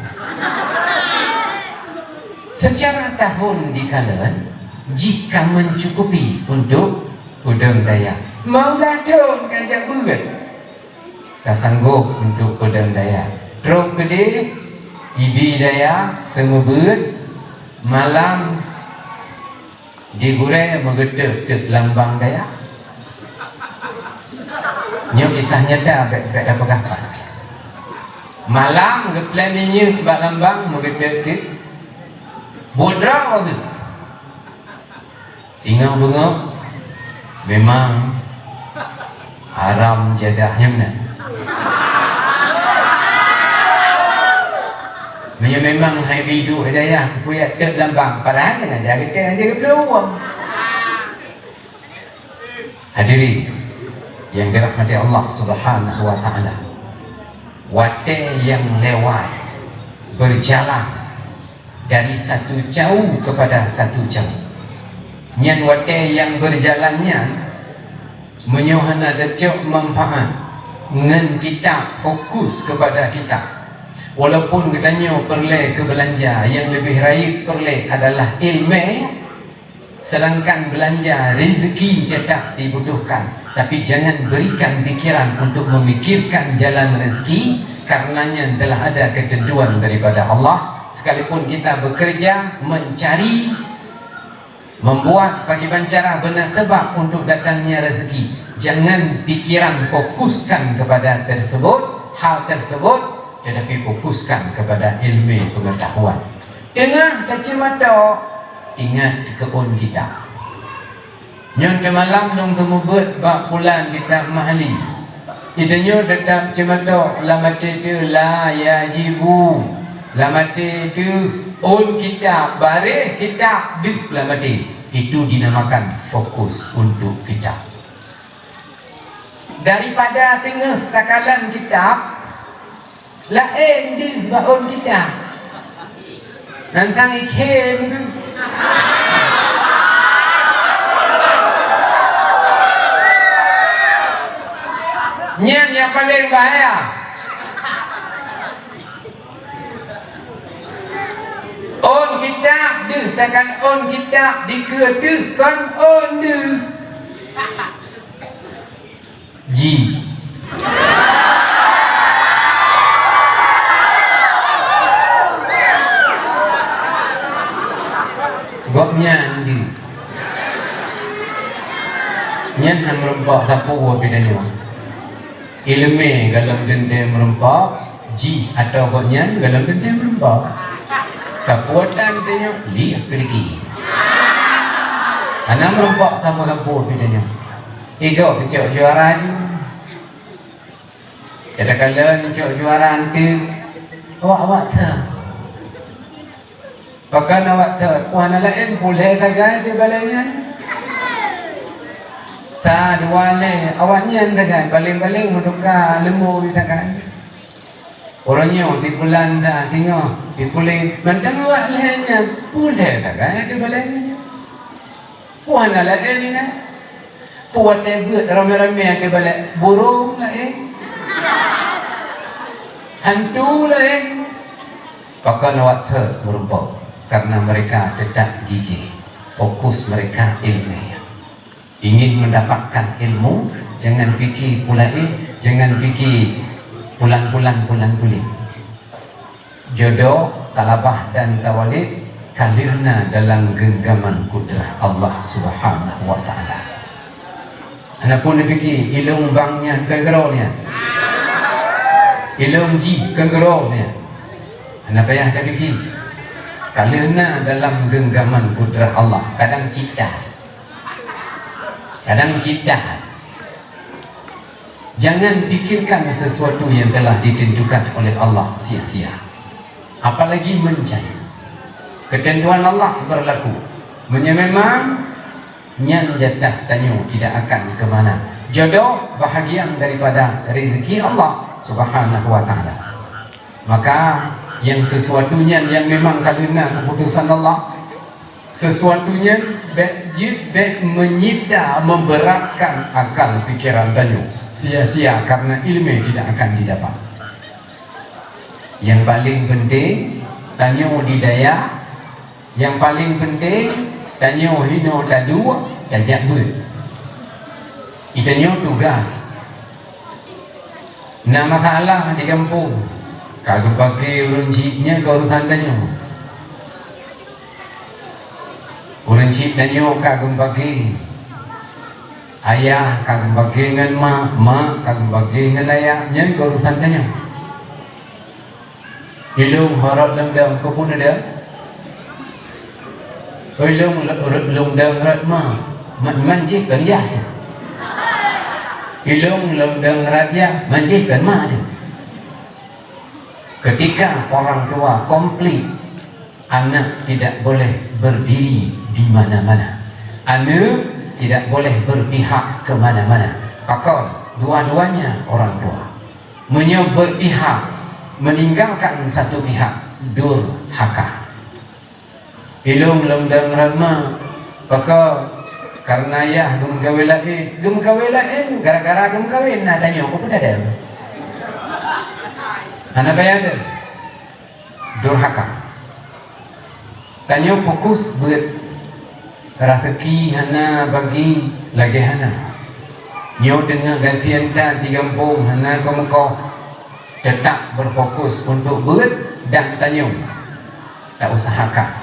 Seucara tahun dikalon jih ka meucukupi untuk udeueng dayah. Maulah thon ka jak beuet. Ka sanggob untuk peudong dayah. Trok keudeh, ibi dayah, seumeubeuet, malam di gurée meugeuteuek teuk lambang dayah. Nyoe kisah nyata, bék, bék tapeugah pat. Malam geuplén minyeuk bak lambang meugeuteuek teuk. Buet droe geuh. Singoh beungoh, memang haram jadah nyan meunan. Meunyoe memang hai bi duek dayah, peue jak teuk lambang, padahai sengaja geuteuk, hana geupeuluwang. Hadirin yang dirahmati Allah Subhanahu wa Ta'ala, watée nyang lewat berjalan dari satu jauh kepada satu jauh. Nyan watée nyang berjalan nyan, meunyoe hana tacok manfaat ngon kitab, fokus kepada kitab. Walaupun geutanyoe peureulée keu beulanja, nyang leubeh rayeuk peureulée adalah iéleumé, sedangkan beulanja rezeki tetap dibutuhkan, tapi jangan berikan pikiran untuk memikirkan jalan rezeki, karena nyan telah ada ketentuan daripada Allah. Sekalipun kita bekerja, mencari, membuat pakriban cara, beuna sabab untuk datangnya rezeki, jangan pikiran fokuskan kepada tersebut, hal tersebut, tetapi fokuskan kepada ilmu pengetahuan. Teungoh taceumatok, ingat keu ôn kitab. Nyoe teumalam lôn seumeubeuet bak pulan kitab Mahli. Geutanyoe teutap ceumatok lam até teuh la yajibu. Lam até teuh ôn kitab, baréh kitab deuh lam até. Itu dinamakan fokus untuk kitab. Daripada teungoh takalon kitab, laén deuh bak ôn kitab. Tantang ikhém tu. Nyan nyang paleng bahaya. Ôn kitab deuh, takan ôn kitab dikeue deuh, kon ôn deuh. Ji. Gobnyan di. Nyan han meurumpok sapeue geutanyoe. Iéleumé golom teuntée meurumpok, jih atau gobnyan golom teuntée meurumpok. Kapuatan tanyoe liek keudiki. Hana meurumpok sama sapeue geutanyoe. Igoe peucok juara nyoe. Katakanlah neucok juara anteuk, awak-awak that. Pakon awak that, wah na laén puléh sagai di balée nyan. Sa dua lhée, awak nyan sagai, baléng-baléng meutuka leumô sagai. Uroe nyoe si pulan that, singoh si puléng, mantong awak lhée nyan puléh sagai di balée nyan. Peue hana laén inan? Peue watée beuet ramé-ramé até balek burông laén? Hantu laén? Pakon awak that meurumpok? Karena mereka tetap gigih, fokus mereka ilmu. Ingin mendapatkan ilmu, jangan pikir pula eh, jangan pikir pulang-pulang pulang kulit. Jodoh, talabah dan tawalid ka lheueh na dalam genggaman kudrah Allah Subhanahu wa Taala. Hana pun neupike ilong bang nyan keu keudroe nyan. Ilong jih keu keudroe nyan. Hana payah tapike. Ka lheueh na dalam genggaman kudrah Allah. Kadang cipta. Kadang cipta. Jangan pikirkan sesuatu yang telah ditentukan oleh Allah sia-sia, apalagi mencari. Keuteuntuan Allah beurlaku. Meunyoe memang, nyan jatah tanyoe tidak akan keumana. Jodoh bahagian daripada rezeki Allah Subhanahu wa Ta'ala. Maka, nyang sesuatu nyan nyang memang ka lheueh na keuputosan Allah, sesuatu nyan bék jeuet bék menyita, memberatkan akal pikeran tanyoe. Sia-sia karena ilmu tidak akan didapat. Nyang paleng peunteng, tanyoe di dayah, nyang paleng peunteng, tanyoe hinoe taduek, tajak beuet. Di tanyoe tugas. Na masalah di gampông, ka geupake ureuëng chik, nyan keu urusan tanyoe. Ureuëng chik tanyoe ka geupake. Ayah ka geupake ngon mak, mak ka geupake ngon ayah, nyan keu urusan tanyoe. Ilong horot lom dong, keupeue dong? Ilong lom dong rot mak, man jih kon yah. Ilong lom dong rot yah, man jih kon mak teuh. Ketika orang tua komplit, anak tidak boleh berdiri di mana-mana. Aneuk tidak boleh berpihak ke mana-mana. Pakon, dua-duanya orang tua. Meunyoe berpihak, meninggalkan satu pihak, durhaka. Ilong lom dong rot mak, pakon, karena yah geumeukawen laén, geumeukawen laén gara-gara geumeukawen, na tanyoe peue teudeung? Hana payah deuh. Durhaka. Tanyoe fokus beuet, raseuki hana bagi lagée hana. Nyoe teungoh gasien that di gampông hana keu meukoh, teutap berfokus untuk beuet dan tanyoe tausahakan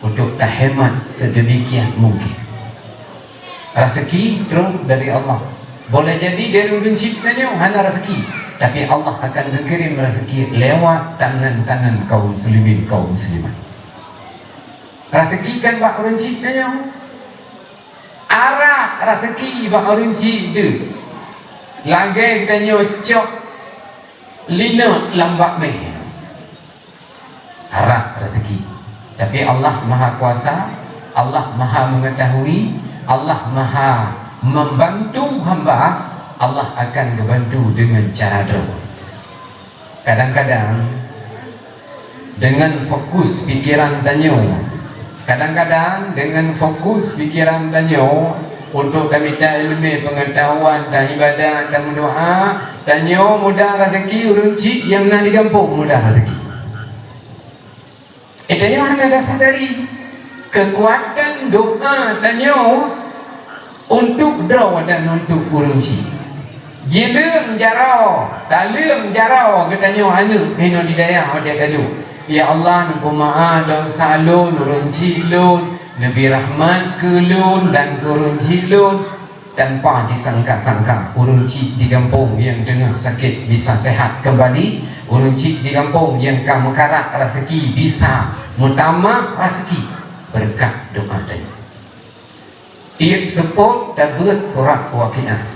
untuk tahemat sedemikian mungkin. Raseuki trok dari Allah. Boleh jadi dari ureuëng chik tanyoe hana raseuki, tapi Allah akan geukirém raseuki lewat tangan-tangan kaum muslimin, kaum muslimat. Raseuki kan bak ureuëng chik tanyoe. Arak raseuki bak ureuëng chik teuh lagée tanyoe cok linok lam bak méh. Harap rezeki. Tapi Allah Maha Kuasa, Allah Maha Mengetahui, Allah Maha Membantu hamba, Allah akan geubantu deungon cara droe. Kadang-kadang, deungon fokus pikeran tanyoe, kadang-kadang deungon fokus pikeran tanyoe untuk tamita iéleumé, peungeutahuan, taibadat, tameudoá, tanyoe mudah rezeki, ureuëng chik nyang na di gampông mudah rezeki. Eh, tanyoe hana tasadari keukuatan doá tanyoe untuk droe dan untuk ureuëng chik. Jileueng jaroe, taleueng jaroe geutanyoe aneuk hinoe di dayah watée taduek. Ya Allah, neupeumeu'ah desya lôn, ureuëng chik lôn, neubri rahmat keu lôn dan keu ureuëng chik lôn. Tanpa disangka-sangka, ureuëng chik di gampông nyang teungoh sakét bisa sehat keumbali, ureuëng chik di gampông nyang ka meukarat raseuki bisa meutamah raseuki beureukat doá tanyoe. Tieb seupôt tabeuet surat Waqiah.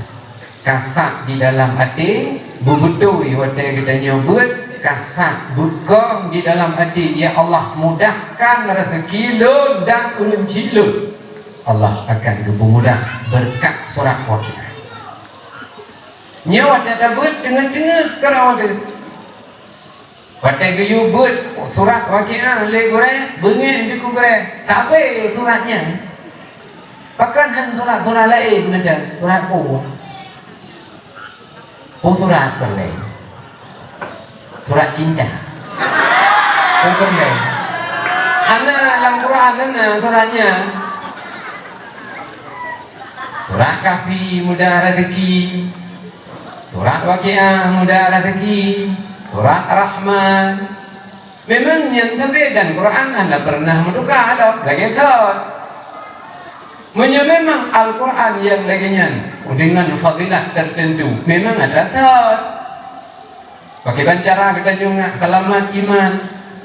Kasat di dalam até, beubeutôi watée geutanyoe beuet, kasat beukong di dalam até, "Ya Allah, mudahkan raseuki lôn dan ureuëng chik lôn." Allah akan geupeumudah beureukat surat Waqiah. Nyoe watée tabeuet teungeut-teungeut keudroe teuh. Watée geuyue beuet surat Waqiah lé gurée, beungéh dikeue gurée, sabe surat nyan. Pakon han surat-surat laén mantong, surat peue? Peue surat peureulée? Surat cinta. Peue peureulée? Hana, lam Quran hana surat nyan. Surat Kahfi mudah raseuki. Surat Waqiah mudah raseuki. Surat Rahman. Memang nyan sabe dan Quran hana pernah meutuka lom lagée sot. Meunyoe memang Al-Quran nyang lagée nyan deungon fadilat teuteuntu, memang atra sot. Pakriban cara geutanyoe ngak seulamat iman?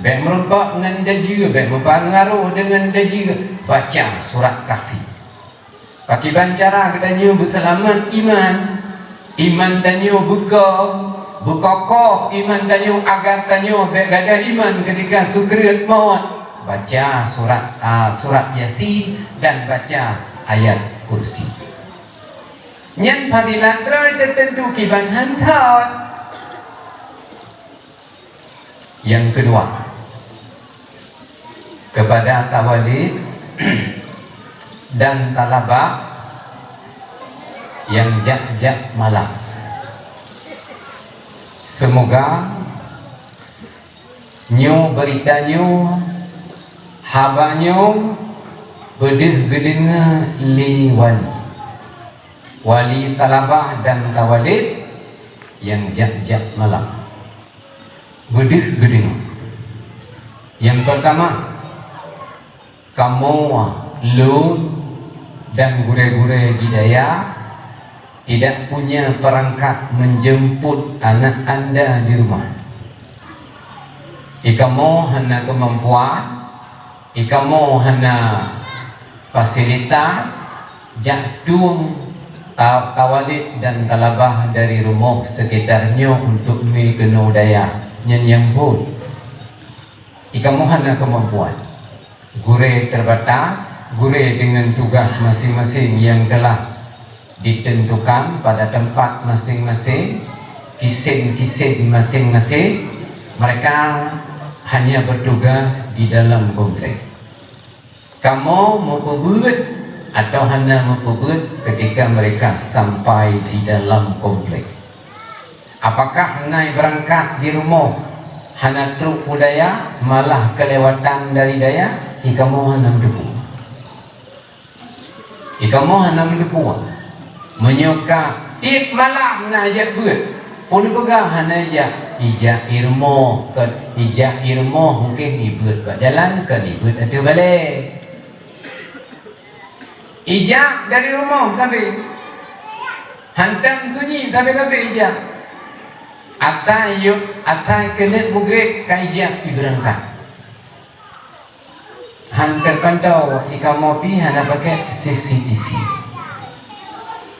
Bék meureumpok ngon dajeue, bék meupangaruh deungon dajeue, baca surat Kahfi. Pakriban cara geutanyoe beuseulamat iman? Iman tanyoe beukong, beukokoh iman tanyoe agar tanyoe bék gadôh iman keutika sukriet mawöt. Baca surat, a, surat Yasin dan baca ayat kursi. Nyan fadilat droe teuteuntu kiban han thot. Nyang keudua, keupada tawalid dan talabah nyang jak-jak malam. Seumoga nyoe beurita nyoe, haba nyoe beudeuh geudeungoe lé wali. Wali talabah dan tawalid nyang jak-jak malam. Beudeuh geudeungoe. Nyang peurtama, kamoe, lôn, dan gurée-gurée di dayah tidak punya perangkat menjemput anak anda di rumah. Ikamoe hana keumampuan, ikamoe hana fasilitas jak tueng ta-, tawalid dan talabah dari rumoh sekitar nyoe untuk mi keunoe dayah nyan nyang phon. Ikamoe hana keumampuan. Gurée terbatas, gurée dengan tugas masing-masing yang telah ditentukan pada tempat masing-masing, kisén-kisén masing-masing, mereka hanya bertugas di dalam komplek. Kamoe meupeubeuet atau hana meupeubeuet ketika mereka sampai di dalam komplek? Apakah nai beurangkat di rumoh hana trok u dayah, malah keulewatan dari dayah? Ikamoe hana meuteupeue. Ikamoe hana meuteupeue. Meunyoe ka tieb malam na jak beuet, peue neupeugah hana jak? Ijak i rumoh, kon ijak i rumoh, mungken ibeuet bak jalan, kon ibeuet ateueh balée. Ijak dari rumoh sabe, hantom sunyi sabe-sabe ijak. Asai yôh, asai keuneuk mugreb ka ijak ibeurangkat. Han teupantau, ikamoe pih hana pakai C C T V.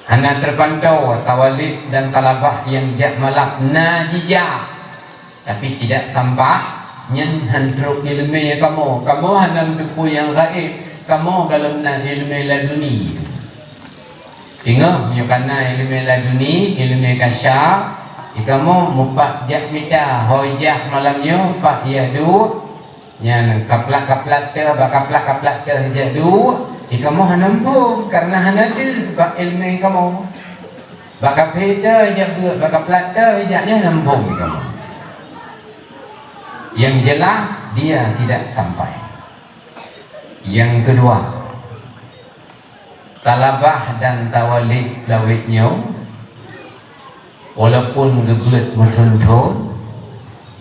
Hana teupantau tawalid dan talabah nyang jak malam na jijak, tapi tidak sampai, nyan han trok ileumé kamoe. Kamoe hana meuteupeue nyang gaéb, kamoe galom na ileumé laduni. Teungoh nyoe kana ileumé laduni, ileumé kasyaf, ikamoe mupat jak mita, ho ijak malam nyoe pat ijak duek, nyan kaplat-kaplat teuh, bak kaplat-kaplat teuh ijak duek, ikamoe hana muphom, kareuna hana deuh bak ileumé kamoe. Bak kaphé teuh ijak beuet, bak kaplat teuh ijak, nyan hana muphom ikamoe. Yang jelas, dia tidak sampai. Yang kedua, talabah dan tawalid lawét nyoe, walaupun geubeuet meuthon-thon,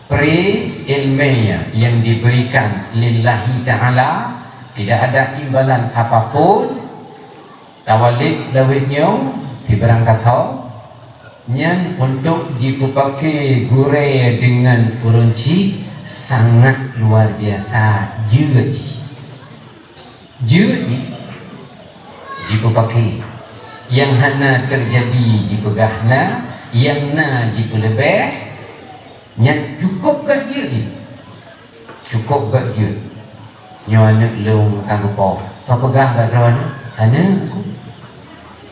pri ilmiah yang diberikan lillahi ta'ala, tidak ada imbalan apapun. Tawalid lawét nyoe sibarang katho, nyan untuk jipeupaké gurée deungon ureuëng chik sangat luar biasa jeuet jih. Jeuet jih jipeupaké. Nyang hana teujadi jipeugah na, nyang na jipeuleubeh, nyan cukôp gét jeuet jih. Cukôp gét jeuet. Nyoe aneuëk lôn ka geupoh. Soe peugah bak droeneuh? Aneuëk ku.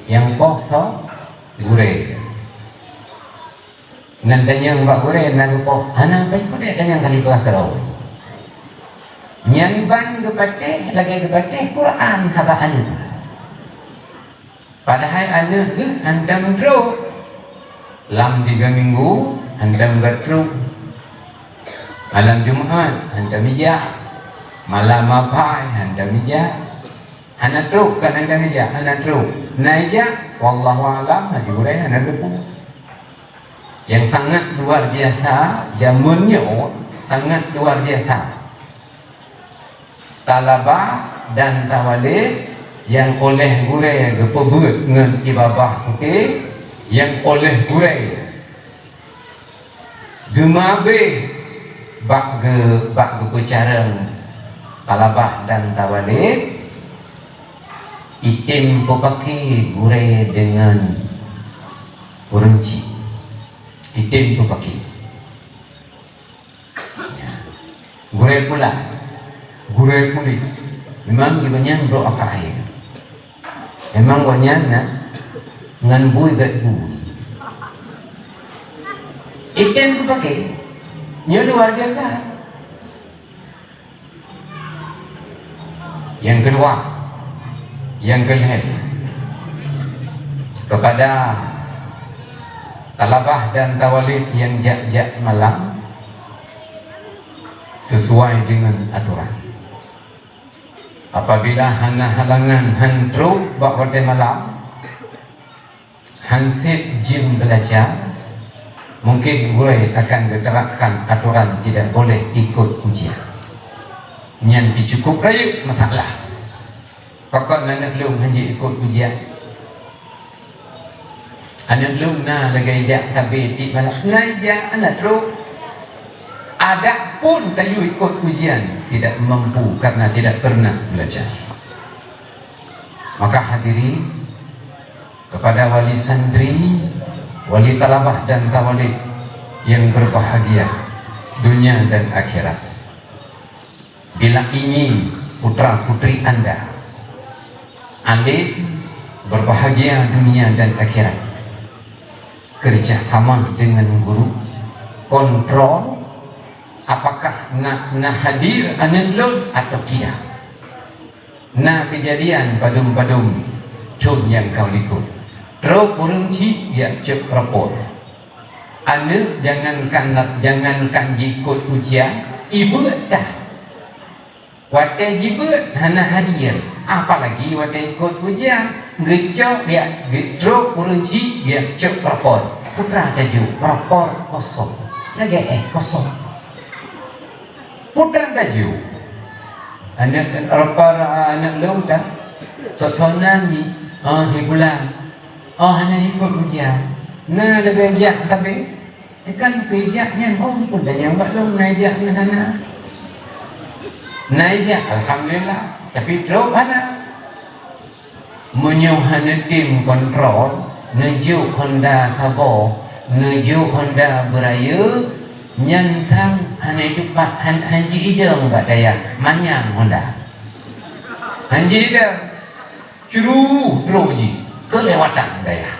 Nyang poh soe? Gurée. Nan tanyong bak gurée na geupoh, hana paih peudeh tanyong kali peugah keudroe. Nyan ban geupatéh lagée geupatéh Quran haba aneuëk. Padahai aneuëk geuh hantom trok. Lam tiga minggu hantom geutrok. Malam Jumat hantom ijak. Malam Apai hantom ijak. Hana trok, kan hantom ijak, hana trok. Na ijak, wallahu a'lam, haji gurée hana teupeu. Yang sangat luar biasa, jameun nyoe sangat luar biasa. Talabah dan tawalid nyang oleh gurée geupeubeuet ngon ié babah putéh, nyang oleh gurée geumeuabéh bak geu-, bak geupeucarông talabah dan tawalid, item peupaké gurée deungon ureuëng chik. Item peupaké. Gurée pulang. Gurée puléh. Memang gobnyan brok akai. Memang gobnyan na ngon bui gét bu. Item kupaké. Nyoe luar biasa. Nyang keudua, nyang keulhée, kepada Thalabah dan Thawalib nyang jak-jak malam sesuai dengan aturan. Apabila hana halangan han trok bak watée malam, han sép jeuem beulajar, mungkin gurée akan geuterapkan atoran tidak boleh ikot ujian. Nyan pih cukup rayeuk masalah. Pakon aneuk lôn han jeuet ikot ujian? Aneuk lôn na lagée jak sabe tiep malam, na ijak, hana trok. Adak pun tayue ikot ujian, tidak mampu karena tidak pernah belajar. Maka hadirin, kepada wali santri, wali thalabah dan thawalib yang berbahagia dunia dan akhirat. Bila ingin putra-putri Anda alim, berbahagia dunia dan akhirat, kerjasama dengan guru, kontrol apakah na, na hadir aneuk lôn atau tidak. Na keujadian padum-padum thon nyang ka likot. Trok ureuëng chik jak cok rapor. Aneuk jangankan, jangankan jikot ujian, ibeuet tan. Watée jibeuet hana hadir, apalagi watée ikot ujian. Geucok jak, geutrok ureuëng chik jak cok rapor. Putra tajok, rapor kosong. Lagée éh kosong. Putra tajok. Aneuk rapor, aneuk lôn ka. Sosonan ni, oh, si Fulan. Oh, hana ikot ujian. Na lagée jak sabe. Kan keu ijak nyan, oh, pun tanyong bak lôn, na ijak nyan hana. Na ijak, alhamdulillah, tapi trok hana. Meunyoe hana tem kontrol, neujok honda saboh, neujok honda beurayeuk, nyan sang hana teupat, han, han ji idong bak dayah, manyang honda. Han ji idong. Curu trok jih keulewatan dayah.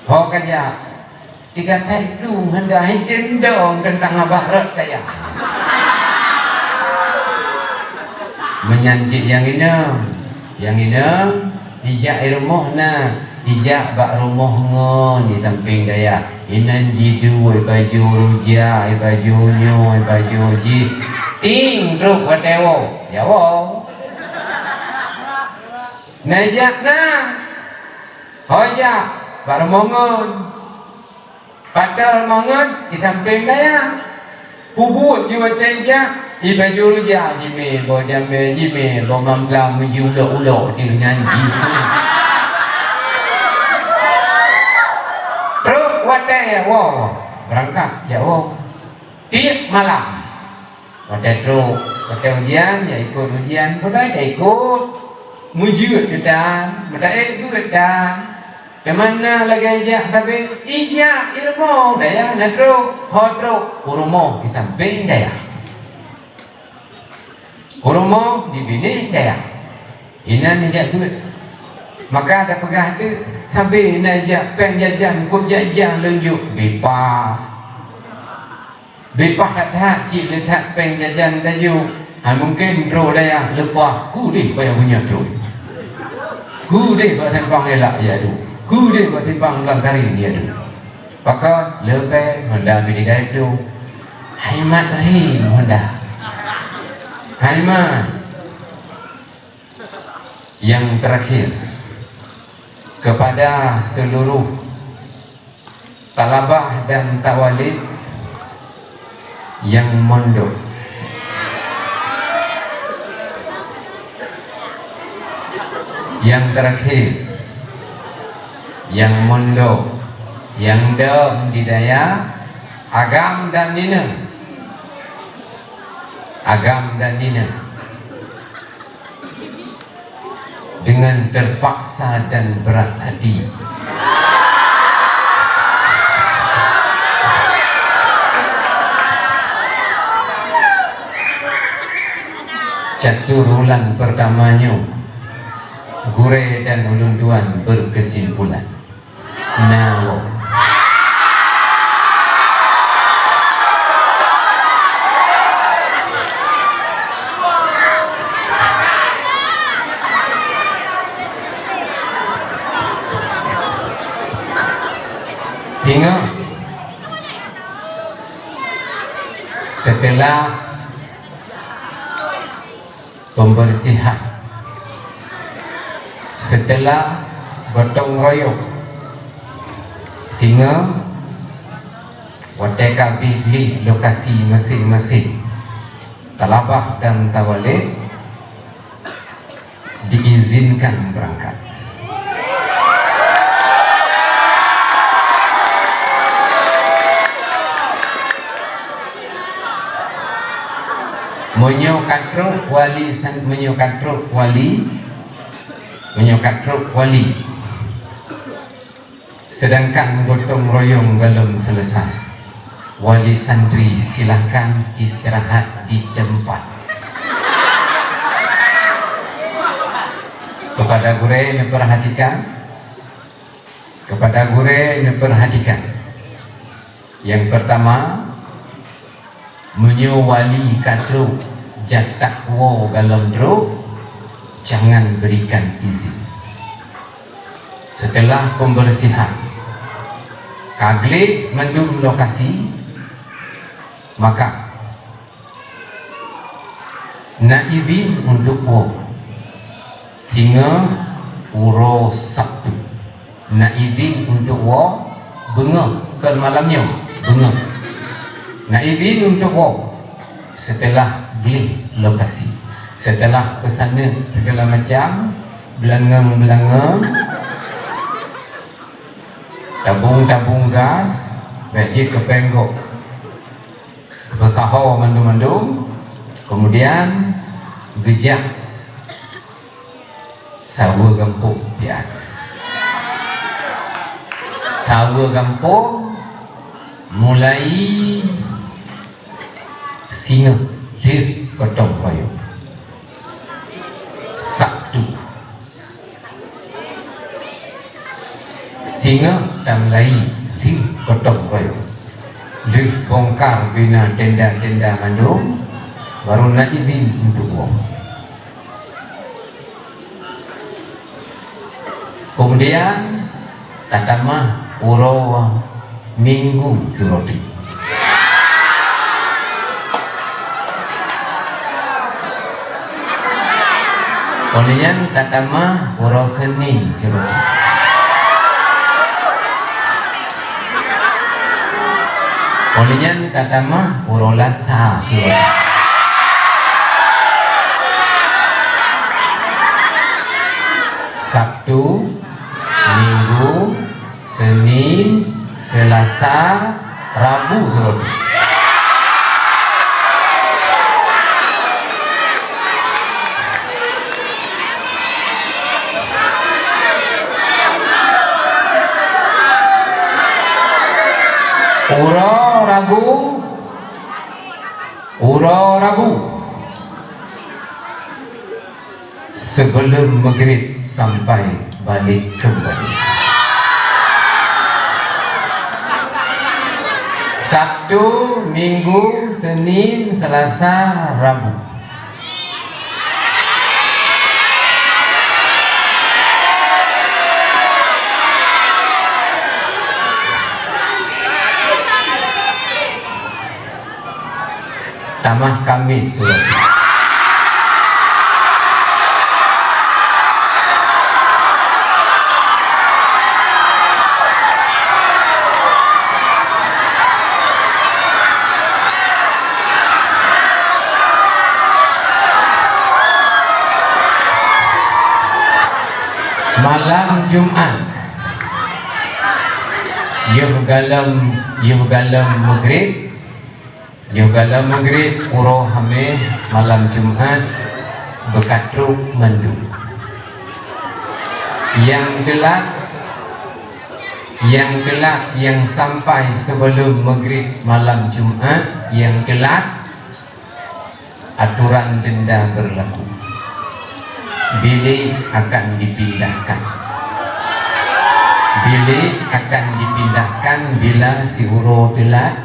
Ho ka jak, tiga thai tu handa hitem dong teuntang abah rot dayah. Meunyan cit nyang inong, nyang inong, ijak i rumoh na, ijak bak rumoh ngon di sampéng dayah. Inan jiduek baju ruja, baju nyoe, baju jih. Ting trok watée woe, ya woe. Na jak na. Ho jak bak rumoh ngon. Patah rumoh ngon di sampéng dayah. Peubuet jiwatée jak, i baju ruja jimé, boh jamé jimé, boh mamplam meuji ulok-ulok di nyan jih. Trok watée woe, beurangkat jak woe. Tiep malam. Watée trok, watée ujian, ya ikot ujian, padahai ta ikot. Meujeuet teutan, meuta ék beuet tan. Teuma na lagée ijak sabe, ijak ilmu dayah na trok, ho trok, u rumoh di sampéng dayah. U rumoh di binéh dayah. Inan ijak beuet. Maka tapeugah teuk, sabe na ijak péng jajan, kop jajan lôn jok, bipah. Bipah that-that cit le that péng jajan tajok. Hai mungken droe dayah leupah kudeh bak nyang bunyah droe. Kudeh bak simpang elak ya tu. Kudeh bak simpang ulang kari ya tu. Pakon leupah honda bididai tu. Hai mat rim honda. Hai mat. Yang terakhir, kepada seluruh talabah dan tawalib yang mondok. Yang terakhir, yang mondok, yang dom di dayah, agam dan nine. Agam dan nine. Dengan terpaksa dan berat hati. Catur bulan pertama nyoe, gurée dan ulôn tuan berkesimpulan. Nah, wow. Tengok. Setelah pembersihan, setelah gotong royong, singoh watée ka abéh gleh lokasi masing-masing, Talabah dan Tawalek, diizinkan berangkat. Meunyoe ka trok wali san-, meunyoe ka trok wali, meunyoe ka trok wali, sedangkan gotong royong golom selesai, wali santri silahkan istirahat di tempat. Kepada gurée neupeurhatikan, kepada gurée neupeurhatikan. Nyang pertama, meunyoe wali ka trok jatah woe golom trok, jangan berikan izin. Setelah pembersihan, ka gleh mandum lokasi, maka na izin untuk woe singoh uroe Sabtu. Na izin untuk woe beungoh, kon malam nyoe, beungoh. Na izin untuk woe setelah gleh lokasi, setelah peusaneut segala macam, beulangöng-beulangöng, tabung-tabung gas, bék jeuet keu péng gob, peusaho mandum-mandum, kemudian geujak saweue gampông pian. Saweue gampông mulai singoh lheueh gotong royong. Sabtu. Singoh tamulai lheueh gotong royong. Lheueh bongkar bina tenda-tenda mandum, baru na idin untuk woe. Kemudian, tatamah uroe Minggu sigoe teuk. Óh lheueh nyan tatamah uroe Senin sigoe teuk. Óh lheueh nyan tatamah uroe Lasa sigoe teuk. Sabtu, Minggu, Senin, Selasa, Rabu sigoe teuk. Uroe Rabu, uroe Rabu. Sebelum Maghrib sampai balik kembali. Sabtu, Minggu, Senin, Selasa, Rabu. Tamah Kamis, Surat. Malam Jumat, yoh galom, yoh galom Maghrib, Yoh galom Maghrib, uroe Hamèh, malam Jumat, beukatrok mandum. Nyang teulat, nyang teulat, nyang sampai sibeulom Maghrib malam Jumat, nyang teulat, Aturan denda berlaku. Bilik akan dipindahkan. Bilik akan dipindahkan bila siuroe teulat,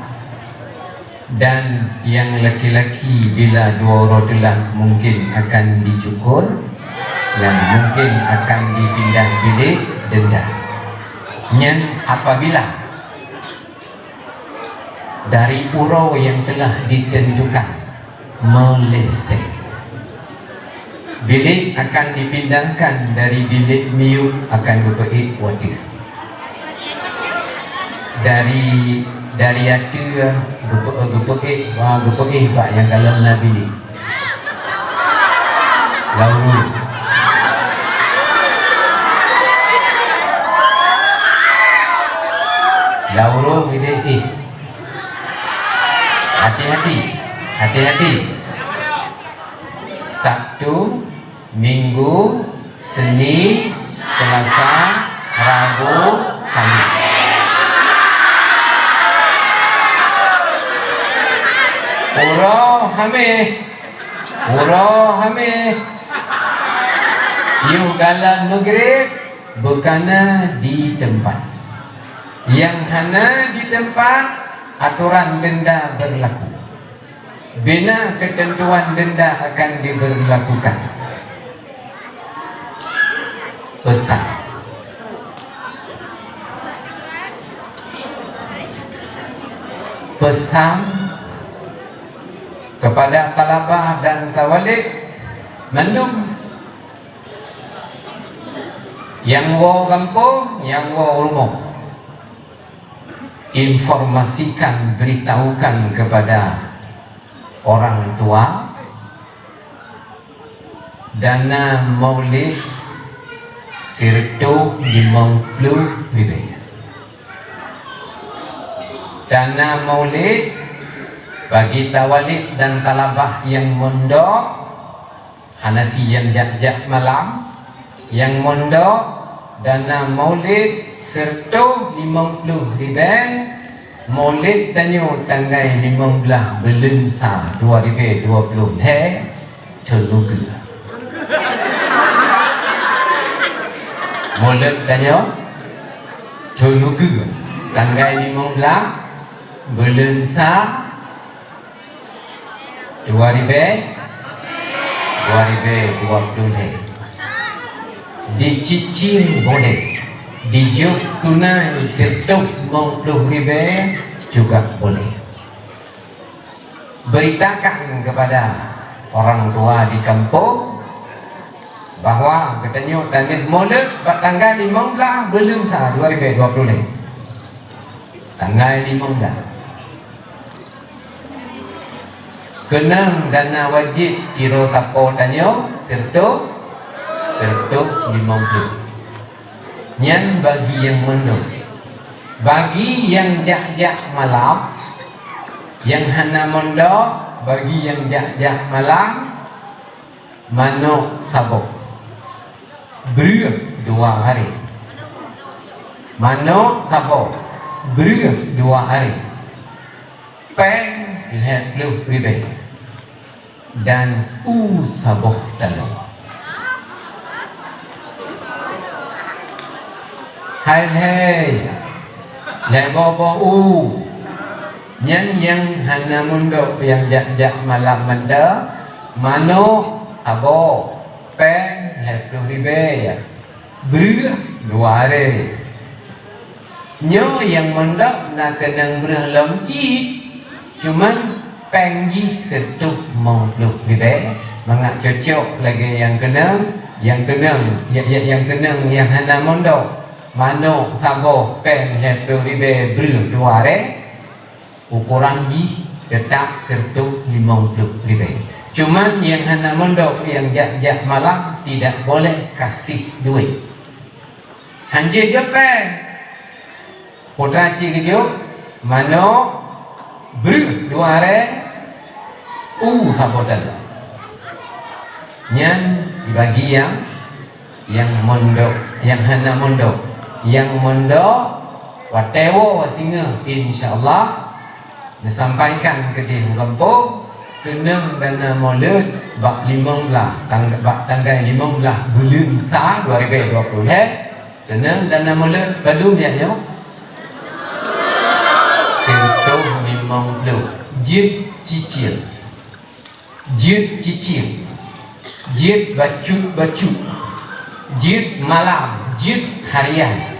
dan nyang laki-laki bila dua uroe teulat mungkin akan dicukur dan mungkin akan dipindah bilik denda. Nyan apabila dari uroe nyang telah ditentukan meleset. Bilik akan dipindahkan dari bilik miyueb akan geupeuék u ateueh. Dari, dari ateueh geupeu-, geupeuék, wa, geupeuék bak nyang galom na bilik. Lam uroe. Lam uroe ideh éh. Hati-hati, hati-hati. Sabtu, Minggu, Senin, Selasa, Rabu, Kamis. Uroe Hameh, uroe Hameh. Yoh galom Maghrib, beukana di teumpat. Nyang hana di teumpat, aturan denda berlaku. Bila ketentuan denda akan diberlakukan. Pesan. Pesan kepada talabah dan tawalib mandum. Nyang woe gampông, nyang woe rumoh. Informasikan, beritahukan kepada orang tua, dana maulid sireutôh limong ploh ribèe. Dana maulid bagi tawalib dan talabah nyang mondok, hana si nyang jak-jak malam, nyang mondok, dana maulid sireutôh limong ploh ribèe, maulid tanyoe tanggai limong blaih buleuen sa dua ribèe dua ploh lhèe, Teungku. Maulid tanyoe, Teungku, tanggai limong blaih buleuen sa, dua ribèe, dua ribèe dua ploh lhèe. Dicicil boleh, dijok tunai sireutôh limong ploh ribèe juga boleh. Beritakan kepada orang tua di kampung bahwa geutanyoe tanyoe maulid bak tanggai limong blaih buleuen sa dua ribèe dua ploh lhèe. Tanggai limong blaih. Keunong dana wajéb tiroe tapo tanyoe sireutôh, sireutôh limong ploh. Nyan bagi nyang mondok. Bagi nyang jak-jak malam, nyang hana mondok, bagi nyang jak-jak malam, manok saboh, breueh dua aré. Manok saboh, breueh dua aré. Péng lhèe ploh ribèe. Dan u saboh taloe. Hai lhèe, lhèe boh-boh u. Nyan nyang hana mondok nyang jak-jak malam mantong, manok saboh, péng lhèe ploh ribèe. Breueh dua aré. Nyoe nyang mondok na keunong breueh lom cit, cuman péng jih sireutôh limong ploh ribèe, mangat cocok lagèe nyang keunong, nyang keunong, ya, ya, nyang keunong nyang hana mondok. Manok saboh péng lhèe ploh ribèe breueh dua aré. Ukuran jih teutap sireutôh limong ploh ribèe. Cuman nyang hana mondok nyang jak-jak malam tidak boleh kasih duit. Hanjeuet jok péng. Putra cit geujok, manok, breueh dua aré, u saboh taloe. Nyan dibagi nyang Nyang mondok, nyang hana mondok. Nyang mondok, watèe woe singoh, insya Allah, neusampaikan keudeh u gampông, Keunong dana mulod bak limong blaih, tang-, bak tanggai limong blaih buleuen sa dua ribèe dua ploh lhèe, keunong dana mulod padum jak nyoe? Sireutoh limong ploh. Jeuet cicil. Jeuet cicil. Jeuet bacut-bacut. Jeuet malam, jeuet harian.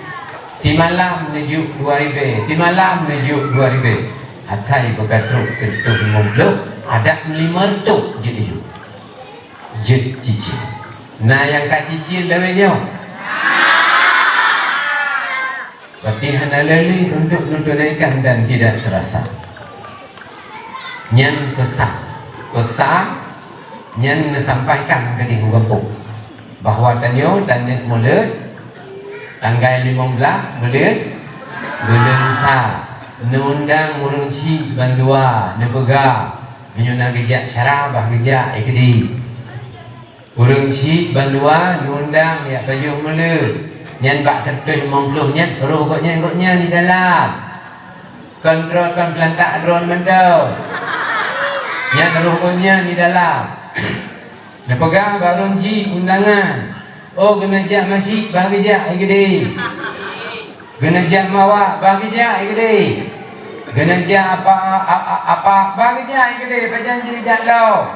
Timalam neujok dua ribèe, timalam neujok dua ribèe. Asai beuka trok sireutoh limong ploh, adak lima reutôh jeuet neujok. Jeuet cicil. Na nyang ka cicil lawét nyoe? Berarti hana lé-lé untuk neutunaikan dan tidak terasa. Nyan peusan. Peusan nyan neusampaikan keudéh u gampông bahwa tanyoe taneuk mulod tanggai limong blaih buleuen, buleuen sa. Neuundang ureueng chik bandua, neupeugah, meunyoe na geujak syara bah geujak, eh, keudéh. Ureueng chik bandua neuundang jak pajoh mulod. Nyan bak sireutoh limong ploh nyan, roh gobnyan, gobnyan di dalam. Kon droe, kon peulantak droe mantong. Nyan roh gobnyan di dalam. Neupeugah bak ureueng chik undangan, "Oh, geuneuk jak masjid, bah geujak, eh, keudéh. Geuneuk jak mawak, bah geujak, eh, keudéh. Geuneuk jak apa, a-, a-, apa, bah geujak, eh, keudéh. Pajan jeuet jak lom."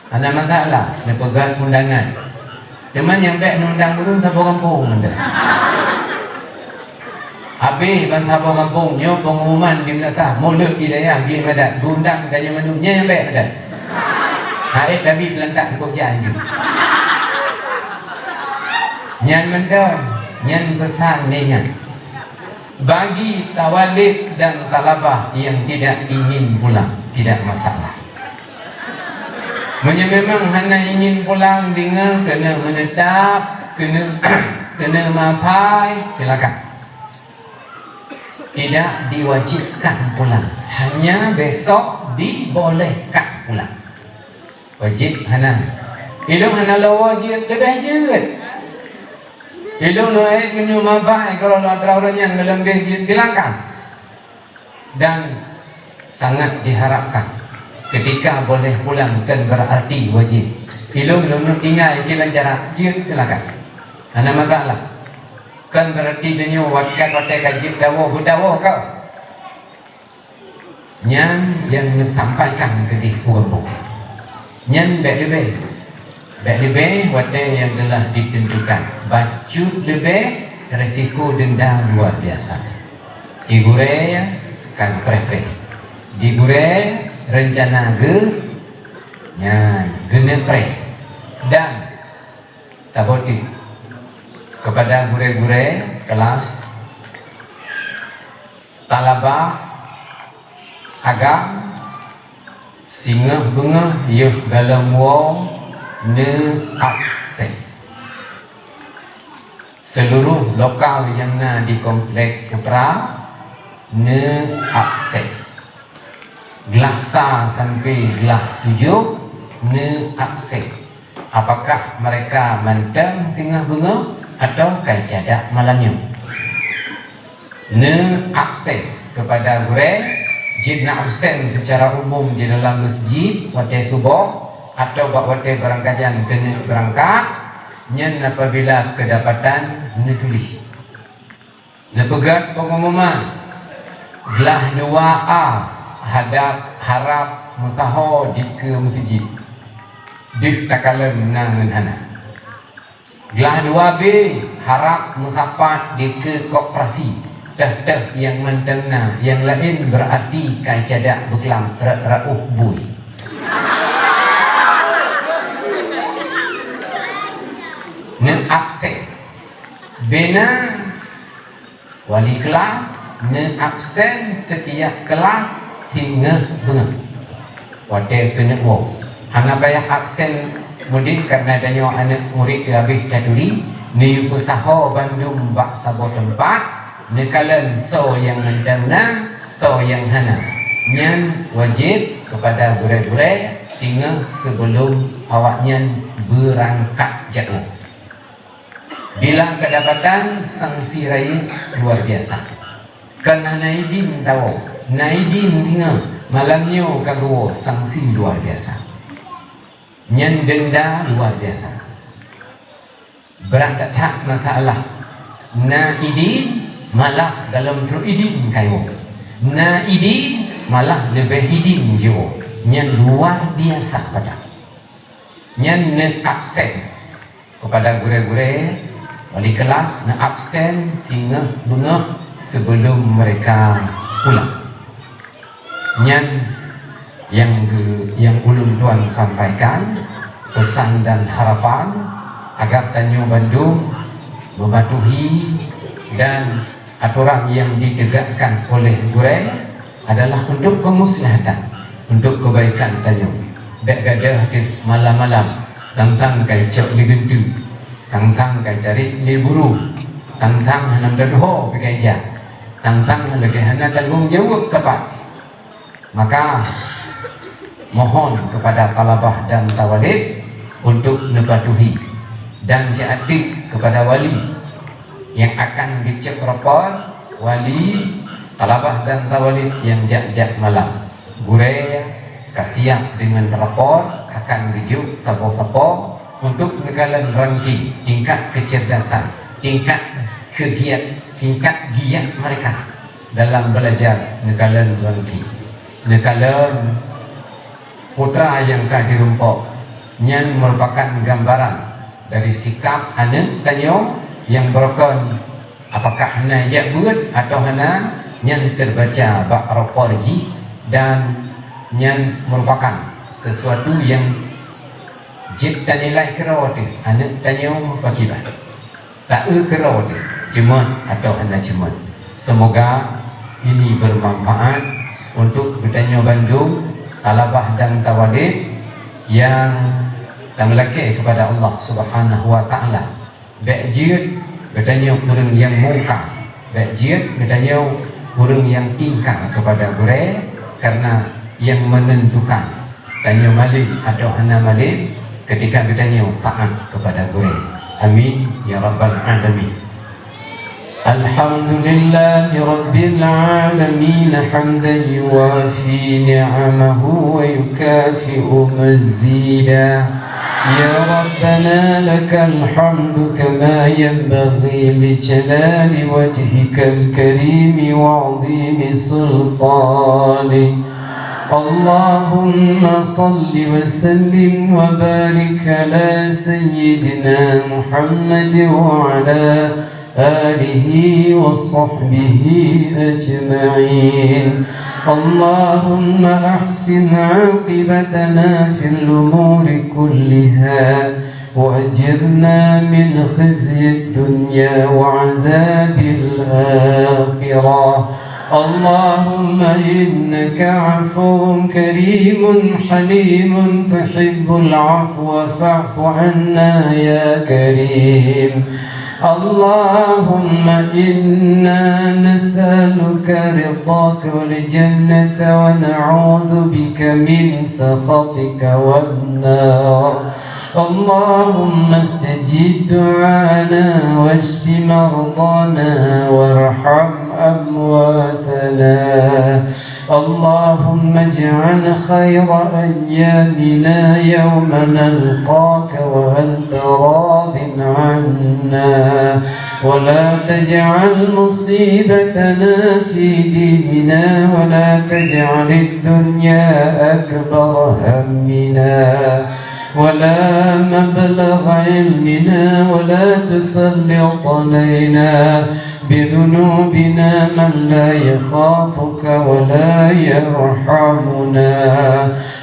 Hana masalah, neupeugah undangan. Teuma nyang bèk neuundang ureueng saboh gampông mantong. Habéh ban saboh gampông, nyoe peungumuman di meunasah, mulod di dayah, di madat, geuundang tanyoe mandum, nyan nyang bèk madat. Hai, tapi peulantak cukup jan jeuet. Nyan mantong, nyan peusan lé nyan. Bagi tawalib dan talabah yang tidak ingin pulang, tidak masalah. Meunyoe memang hana ingin pulang, deungoe keuneuk meuneutab, keuneuk, keuneuk mapai, silakan. Tidak diwajibkan pulang, hanya besok dibolehkan pulang. Wajéb hana. Ilôn hana lôn woe jeuet, leubeh jeuet. Ilôn lôn ék meunyoe mabai, kalau lôn atra ureueng nyan leubeh jeuet, silakan. Dan sangat diharapkan ketika boleh pulang kon berarti wajéb. Ilôn lôn tinggai di bancara jeuet, silakan. Hana masalah. Kon berarti tanyoe watèe, watèe ka jeuet tawoe, beutawoe ka. Nyan nyang neusampaikan keudéh u gampông. Nyan bèk leubeh. Bèk leubeh watèe nyang telah ditentukan. Bacut leubeh, risiko denda luar biasa. Di gurèe ka geupreh-preh. Di gurèe reuncana geuh nyan geuneuk preh. Dan taboh teuk kepada gurèe-gurèe kelas talabah agam, singoh beungoh yoh galom woe neuabsen. Seluruh lokal nyang na di komplek Putra neuabsen. Glah sa sampai glah tujoh neuabsen. Apakah mereka mantong teungoh beungoh atawa ka icadat malam nyoe? Neuabsen kepada gurèe, jeuet neuabsen secara umum di dalam masjid watèe suboh atawa bak watèe barangkajan keuneuk beurangkat, nyan apabila keudapatan neutuléh. Neupeugah peungumuman, glah dua A hadab harab meusaho dikeue meuseujid, deuh takalon na ngon hana. Glah dua B harab meusapat dikeue koperasi, teuh-teuh nyang mantong na, nyang laén beurarti ka icadat beuklam rot-rot bui. Neuabsen. Bena wali kelas neuabsen setiap kelas teungoh beungoh. Watèe keuneuk woe, hana payah absen mudik karena tanyoe aneuk murit teuh habéh taturi, neuyue peusaho bandum bak saboh teumpat, neukalon soe nyang mantong na, soe nyang hana. Nyan wajéb kepada gurèe-gurèe teungoh sebelum awaknyan beurangkat jadwal. Bila keudapatan, sanksi rayeuk luar biasa. Kon hana idin tawoe, na idin teungoh, Malam nyoe ka geuwoe sanksi luar biasa. Nyan denda luar biasa. Brat that-that masalah. Na idin malah dalam trok idin kayoe. Na idin malah leubeh idin jiwoe. Nyan luar biasa padah. Nyan neuabsen kepada gurée-gurée, wali kelas neuabsen singoh beungoh sebelum mereka pulang. Nyan nyang geu-, nyang ulôn tuan sampaikan, pesan dan harapan agar tanyoe bandum mematuhi dan aturan nyang ditegakkan oleh gurée adalah untuk kemuslahatan, untuk kebaikan tanyoe. Bék gadôh teuh malam-malam tang-tang ka icok lé geunteue, tang-tang ka itarek lé burung, tang-tang hana meudeuho pih ka ijak, tang-tang lagée hana tanggong jaweueb kapat. Maka, mohon kepada thalabah dan thawalib untuk neupatuhi dan jiateueh kepada wali nyang akan geucok rapor, wali, thalabah dan thawalib nyang jak-jak malam. Gurée ka siap deungon rapor akan geujok sapo-sapo untuk neukalon ranking tingkat kecerdasan, tingkat kegiat, tingkat giat mereka dalam belajar neukalon ranking. Neukalon putra nyang ka jirumpok, nyan merupakan gambaran dari sikap aneuëk tanyoe nyang beurukon, apakah hana jak beuet atawa hana, nyan teubaca bak rapor jih dan nyan merupakan sesuatu nyang jeuet tanilai keudroe teuh aneuëk tanyoe pakriban. Ta-eu keudroe teuh, ceumot atawa hana ceumot. Semoga ini bermanfaat untuk geutanyoe bandum, thalabah dan thawalib nyang tameulakée kepada Allah Subhanahu wa Taala. Bék jeuet geutanyoe ureuëng nyang mungkar, bék jeuet geutanyoe ureuëng nyang ingkar kepada gurée, karena nyang menentukan tanyoe malem atawa hana malem ketika geutanyoe taat kepada gurée. Amin ya rabbal alamin. الحمد لله رب العالمين، حمدا يوافي نعمه ويكافئ مزيدا. يا ربنا لك الحمد كما ينبغي لجلال وجهك الكريم وعظيم سلطانك. اللهم صل وسلم وبارك على سيدنا محمد وعلى آله وصحبه أجمعين. اللهم أحسن عاقبتنا في الأمور كلها، وأجرنا من خزي الدنيا وعذاب الآخرة. اللهم إنك عفو كريم حليم تحب العفو فاعف عنا يا كريم. اللهم إنا نسألك رضاك والجنة ونعوذ بك من سخطك والنار. اللهم استجب دعاءنا واشف مرضانا وارحم أمواتنا. اللهم اجعل خير أيامنا يوم نلقاك وأنت راض عنا، ولا تجعل مصيبتنا في ديننا، ولا تجعل الدنيا أكبر همنا، ولا مبلغ علمنا، ولا تسلط علينا بذنوبنا من لا يخافك ولا يرحمنا،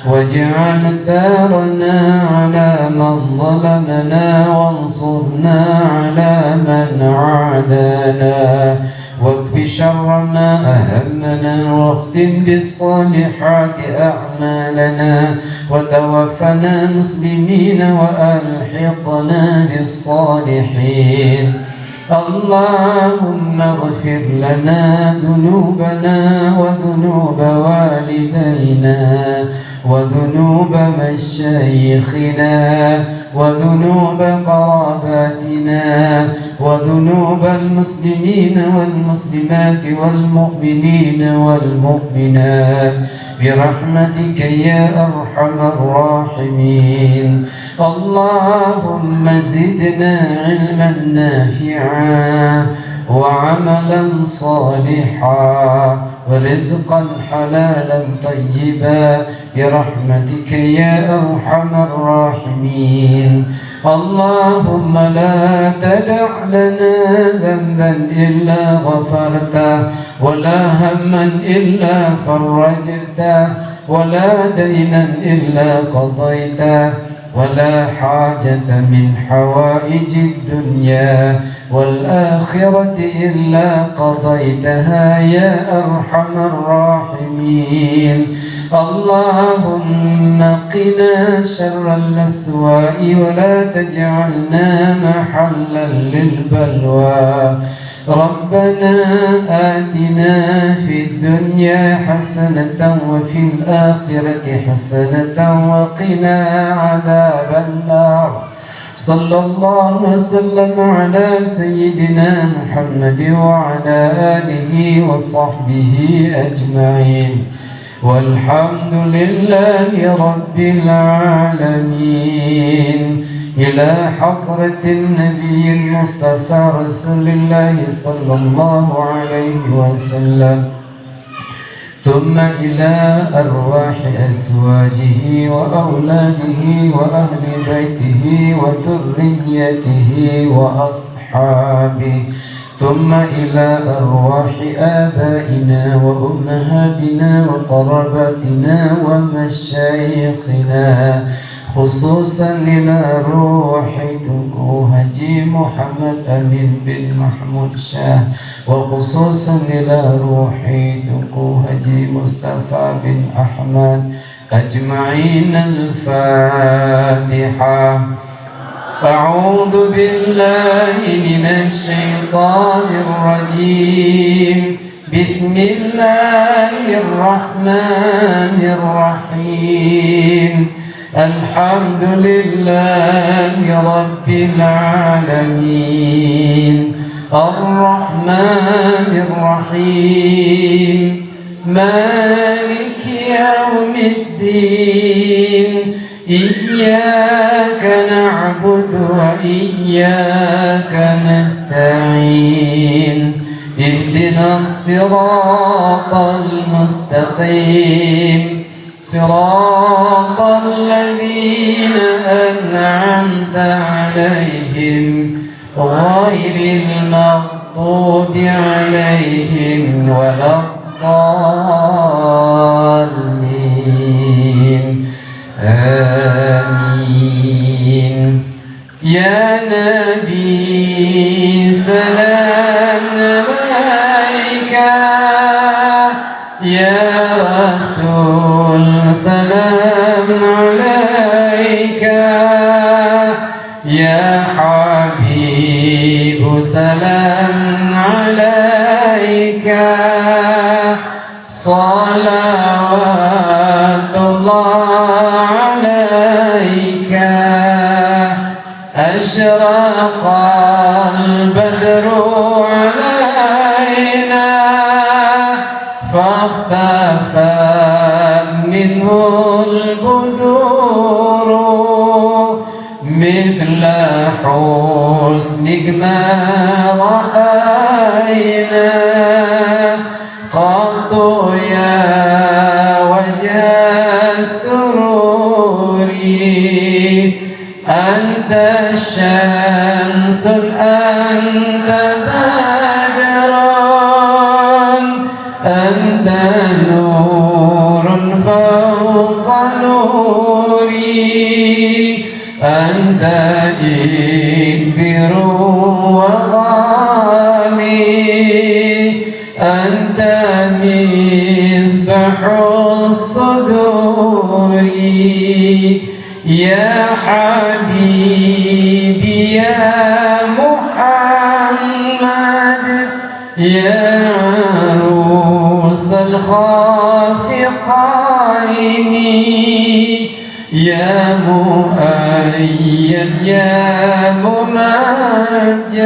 واجعل ثارنا على من ظلمنا وانصرنا على من عادانا، واكف شر ما أهمنا، واختم بالصالحات أعمالنا، وتوفنا مسلمين وألحقنا بالصالحين. اللهم اغفر لنا ذنوبنا وذنوب والدينا وذنوب مشايخنا وذنوب قراباتنا وذنوب المسلمين والمسلمات والمؤمنين والمؤمنات برحمتك يا أرحم الراحمين. اللهم زدنا علما نافعا وعملا صالحا ورزقا حلالا طيبا برحمتك يا أرحم الراحمين. اللهم لا تدع لنا ذنبا إلا غفرته، ولا هما إلا فرجته، ولا دينا إلا قضيته، ولا حاجة من حوائج الدنيا والآخرة إلا قضيتها يا أرحم الراحمين. اللهم قنا شر الأسواء ولا تجعلنا محلا للبلوى. ربنا آتنا في الدنيا حسنة وفي الآخرة حسنة وقنا عذاب النار. صلى الله وسلم على سيدنا محمد وعلى آله وصحبه أجمعين. والحمد لله رب العالمين. إلى حضرة النبي المصطفى رسول الله صلى الله عليه وسلم، ثم إلى أرواح أزواجه وأولاده وأهل بيته وذريته وأصحابه، ثم إلى أرواح آبائنا وأمهاتنا وقراباتنا ومشايخنا، خصوصا إلى روح تنكو حاجي محمد أمين بن محمود شاه، وخصوصا إلى روح تنكو حاجي مصطفى بن أحمد أجمعين. الفاتحة. أعوذ بالله من الشيطان الرجيم. بسم الله الرحمن الرحيم. الحمد لله رب العالمين. الرحمن الرحيم. مالك يوم الدين. إياك نعبد وإياك نستعين. اهدنا الصراط المستقيم. صراط الذين أنعمت عليهم غير المغضوب عليهم ولا الضالين. آمين. يا نبي سلام عليك، يا رسول سلام عليك، يا حبيب سلام عليك، صلوات الله عليك. أشرق البدر علينا فاختفت منه البدور. مثل حسنك ما رأينا قط يا وجه السرور. أنت شمس، أنت بدر، أنت نور فوق نوري، أنت إكثر وغالي، أنت مصباح الصدور. يا حبيبي يا محمد، يا عروس الخافقين، يا مؤيد يا ممجد.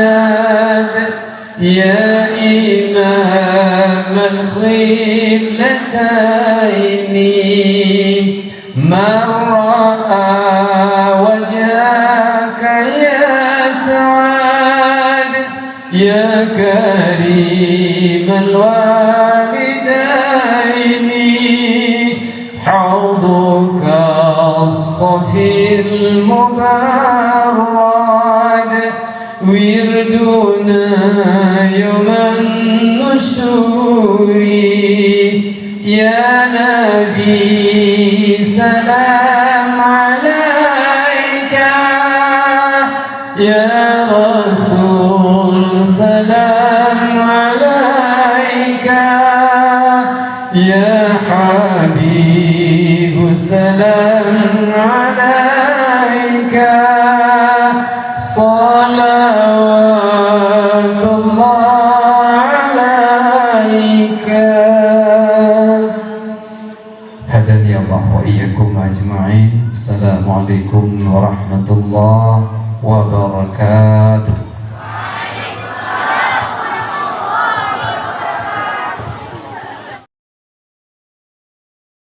يا إمام القبلتين، من رأى وجهك يسعد، يا كريم الوالدين، حوضك الصفي المبرد، وردنا يوم النشور. يا نبي سلام عليك، يا رسول سلام عليك، يا حبيب سلام عليك، صلوات الله عليك. هداني الله وإياكم أجمعين. السلام عليكم ورحمة الله وبركاته.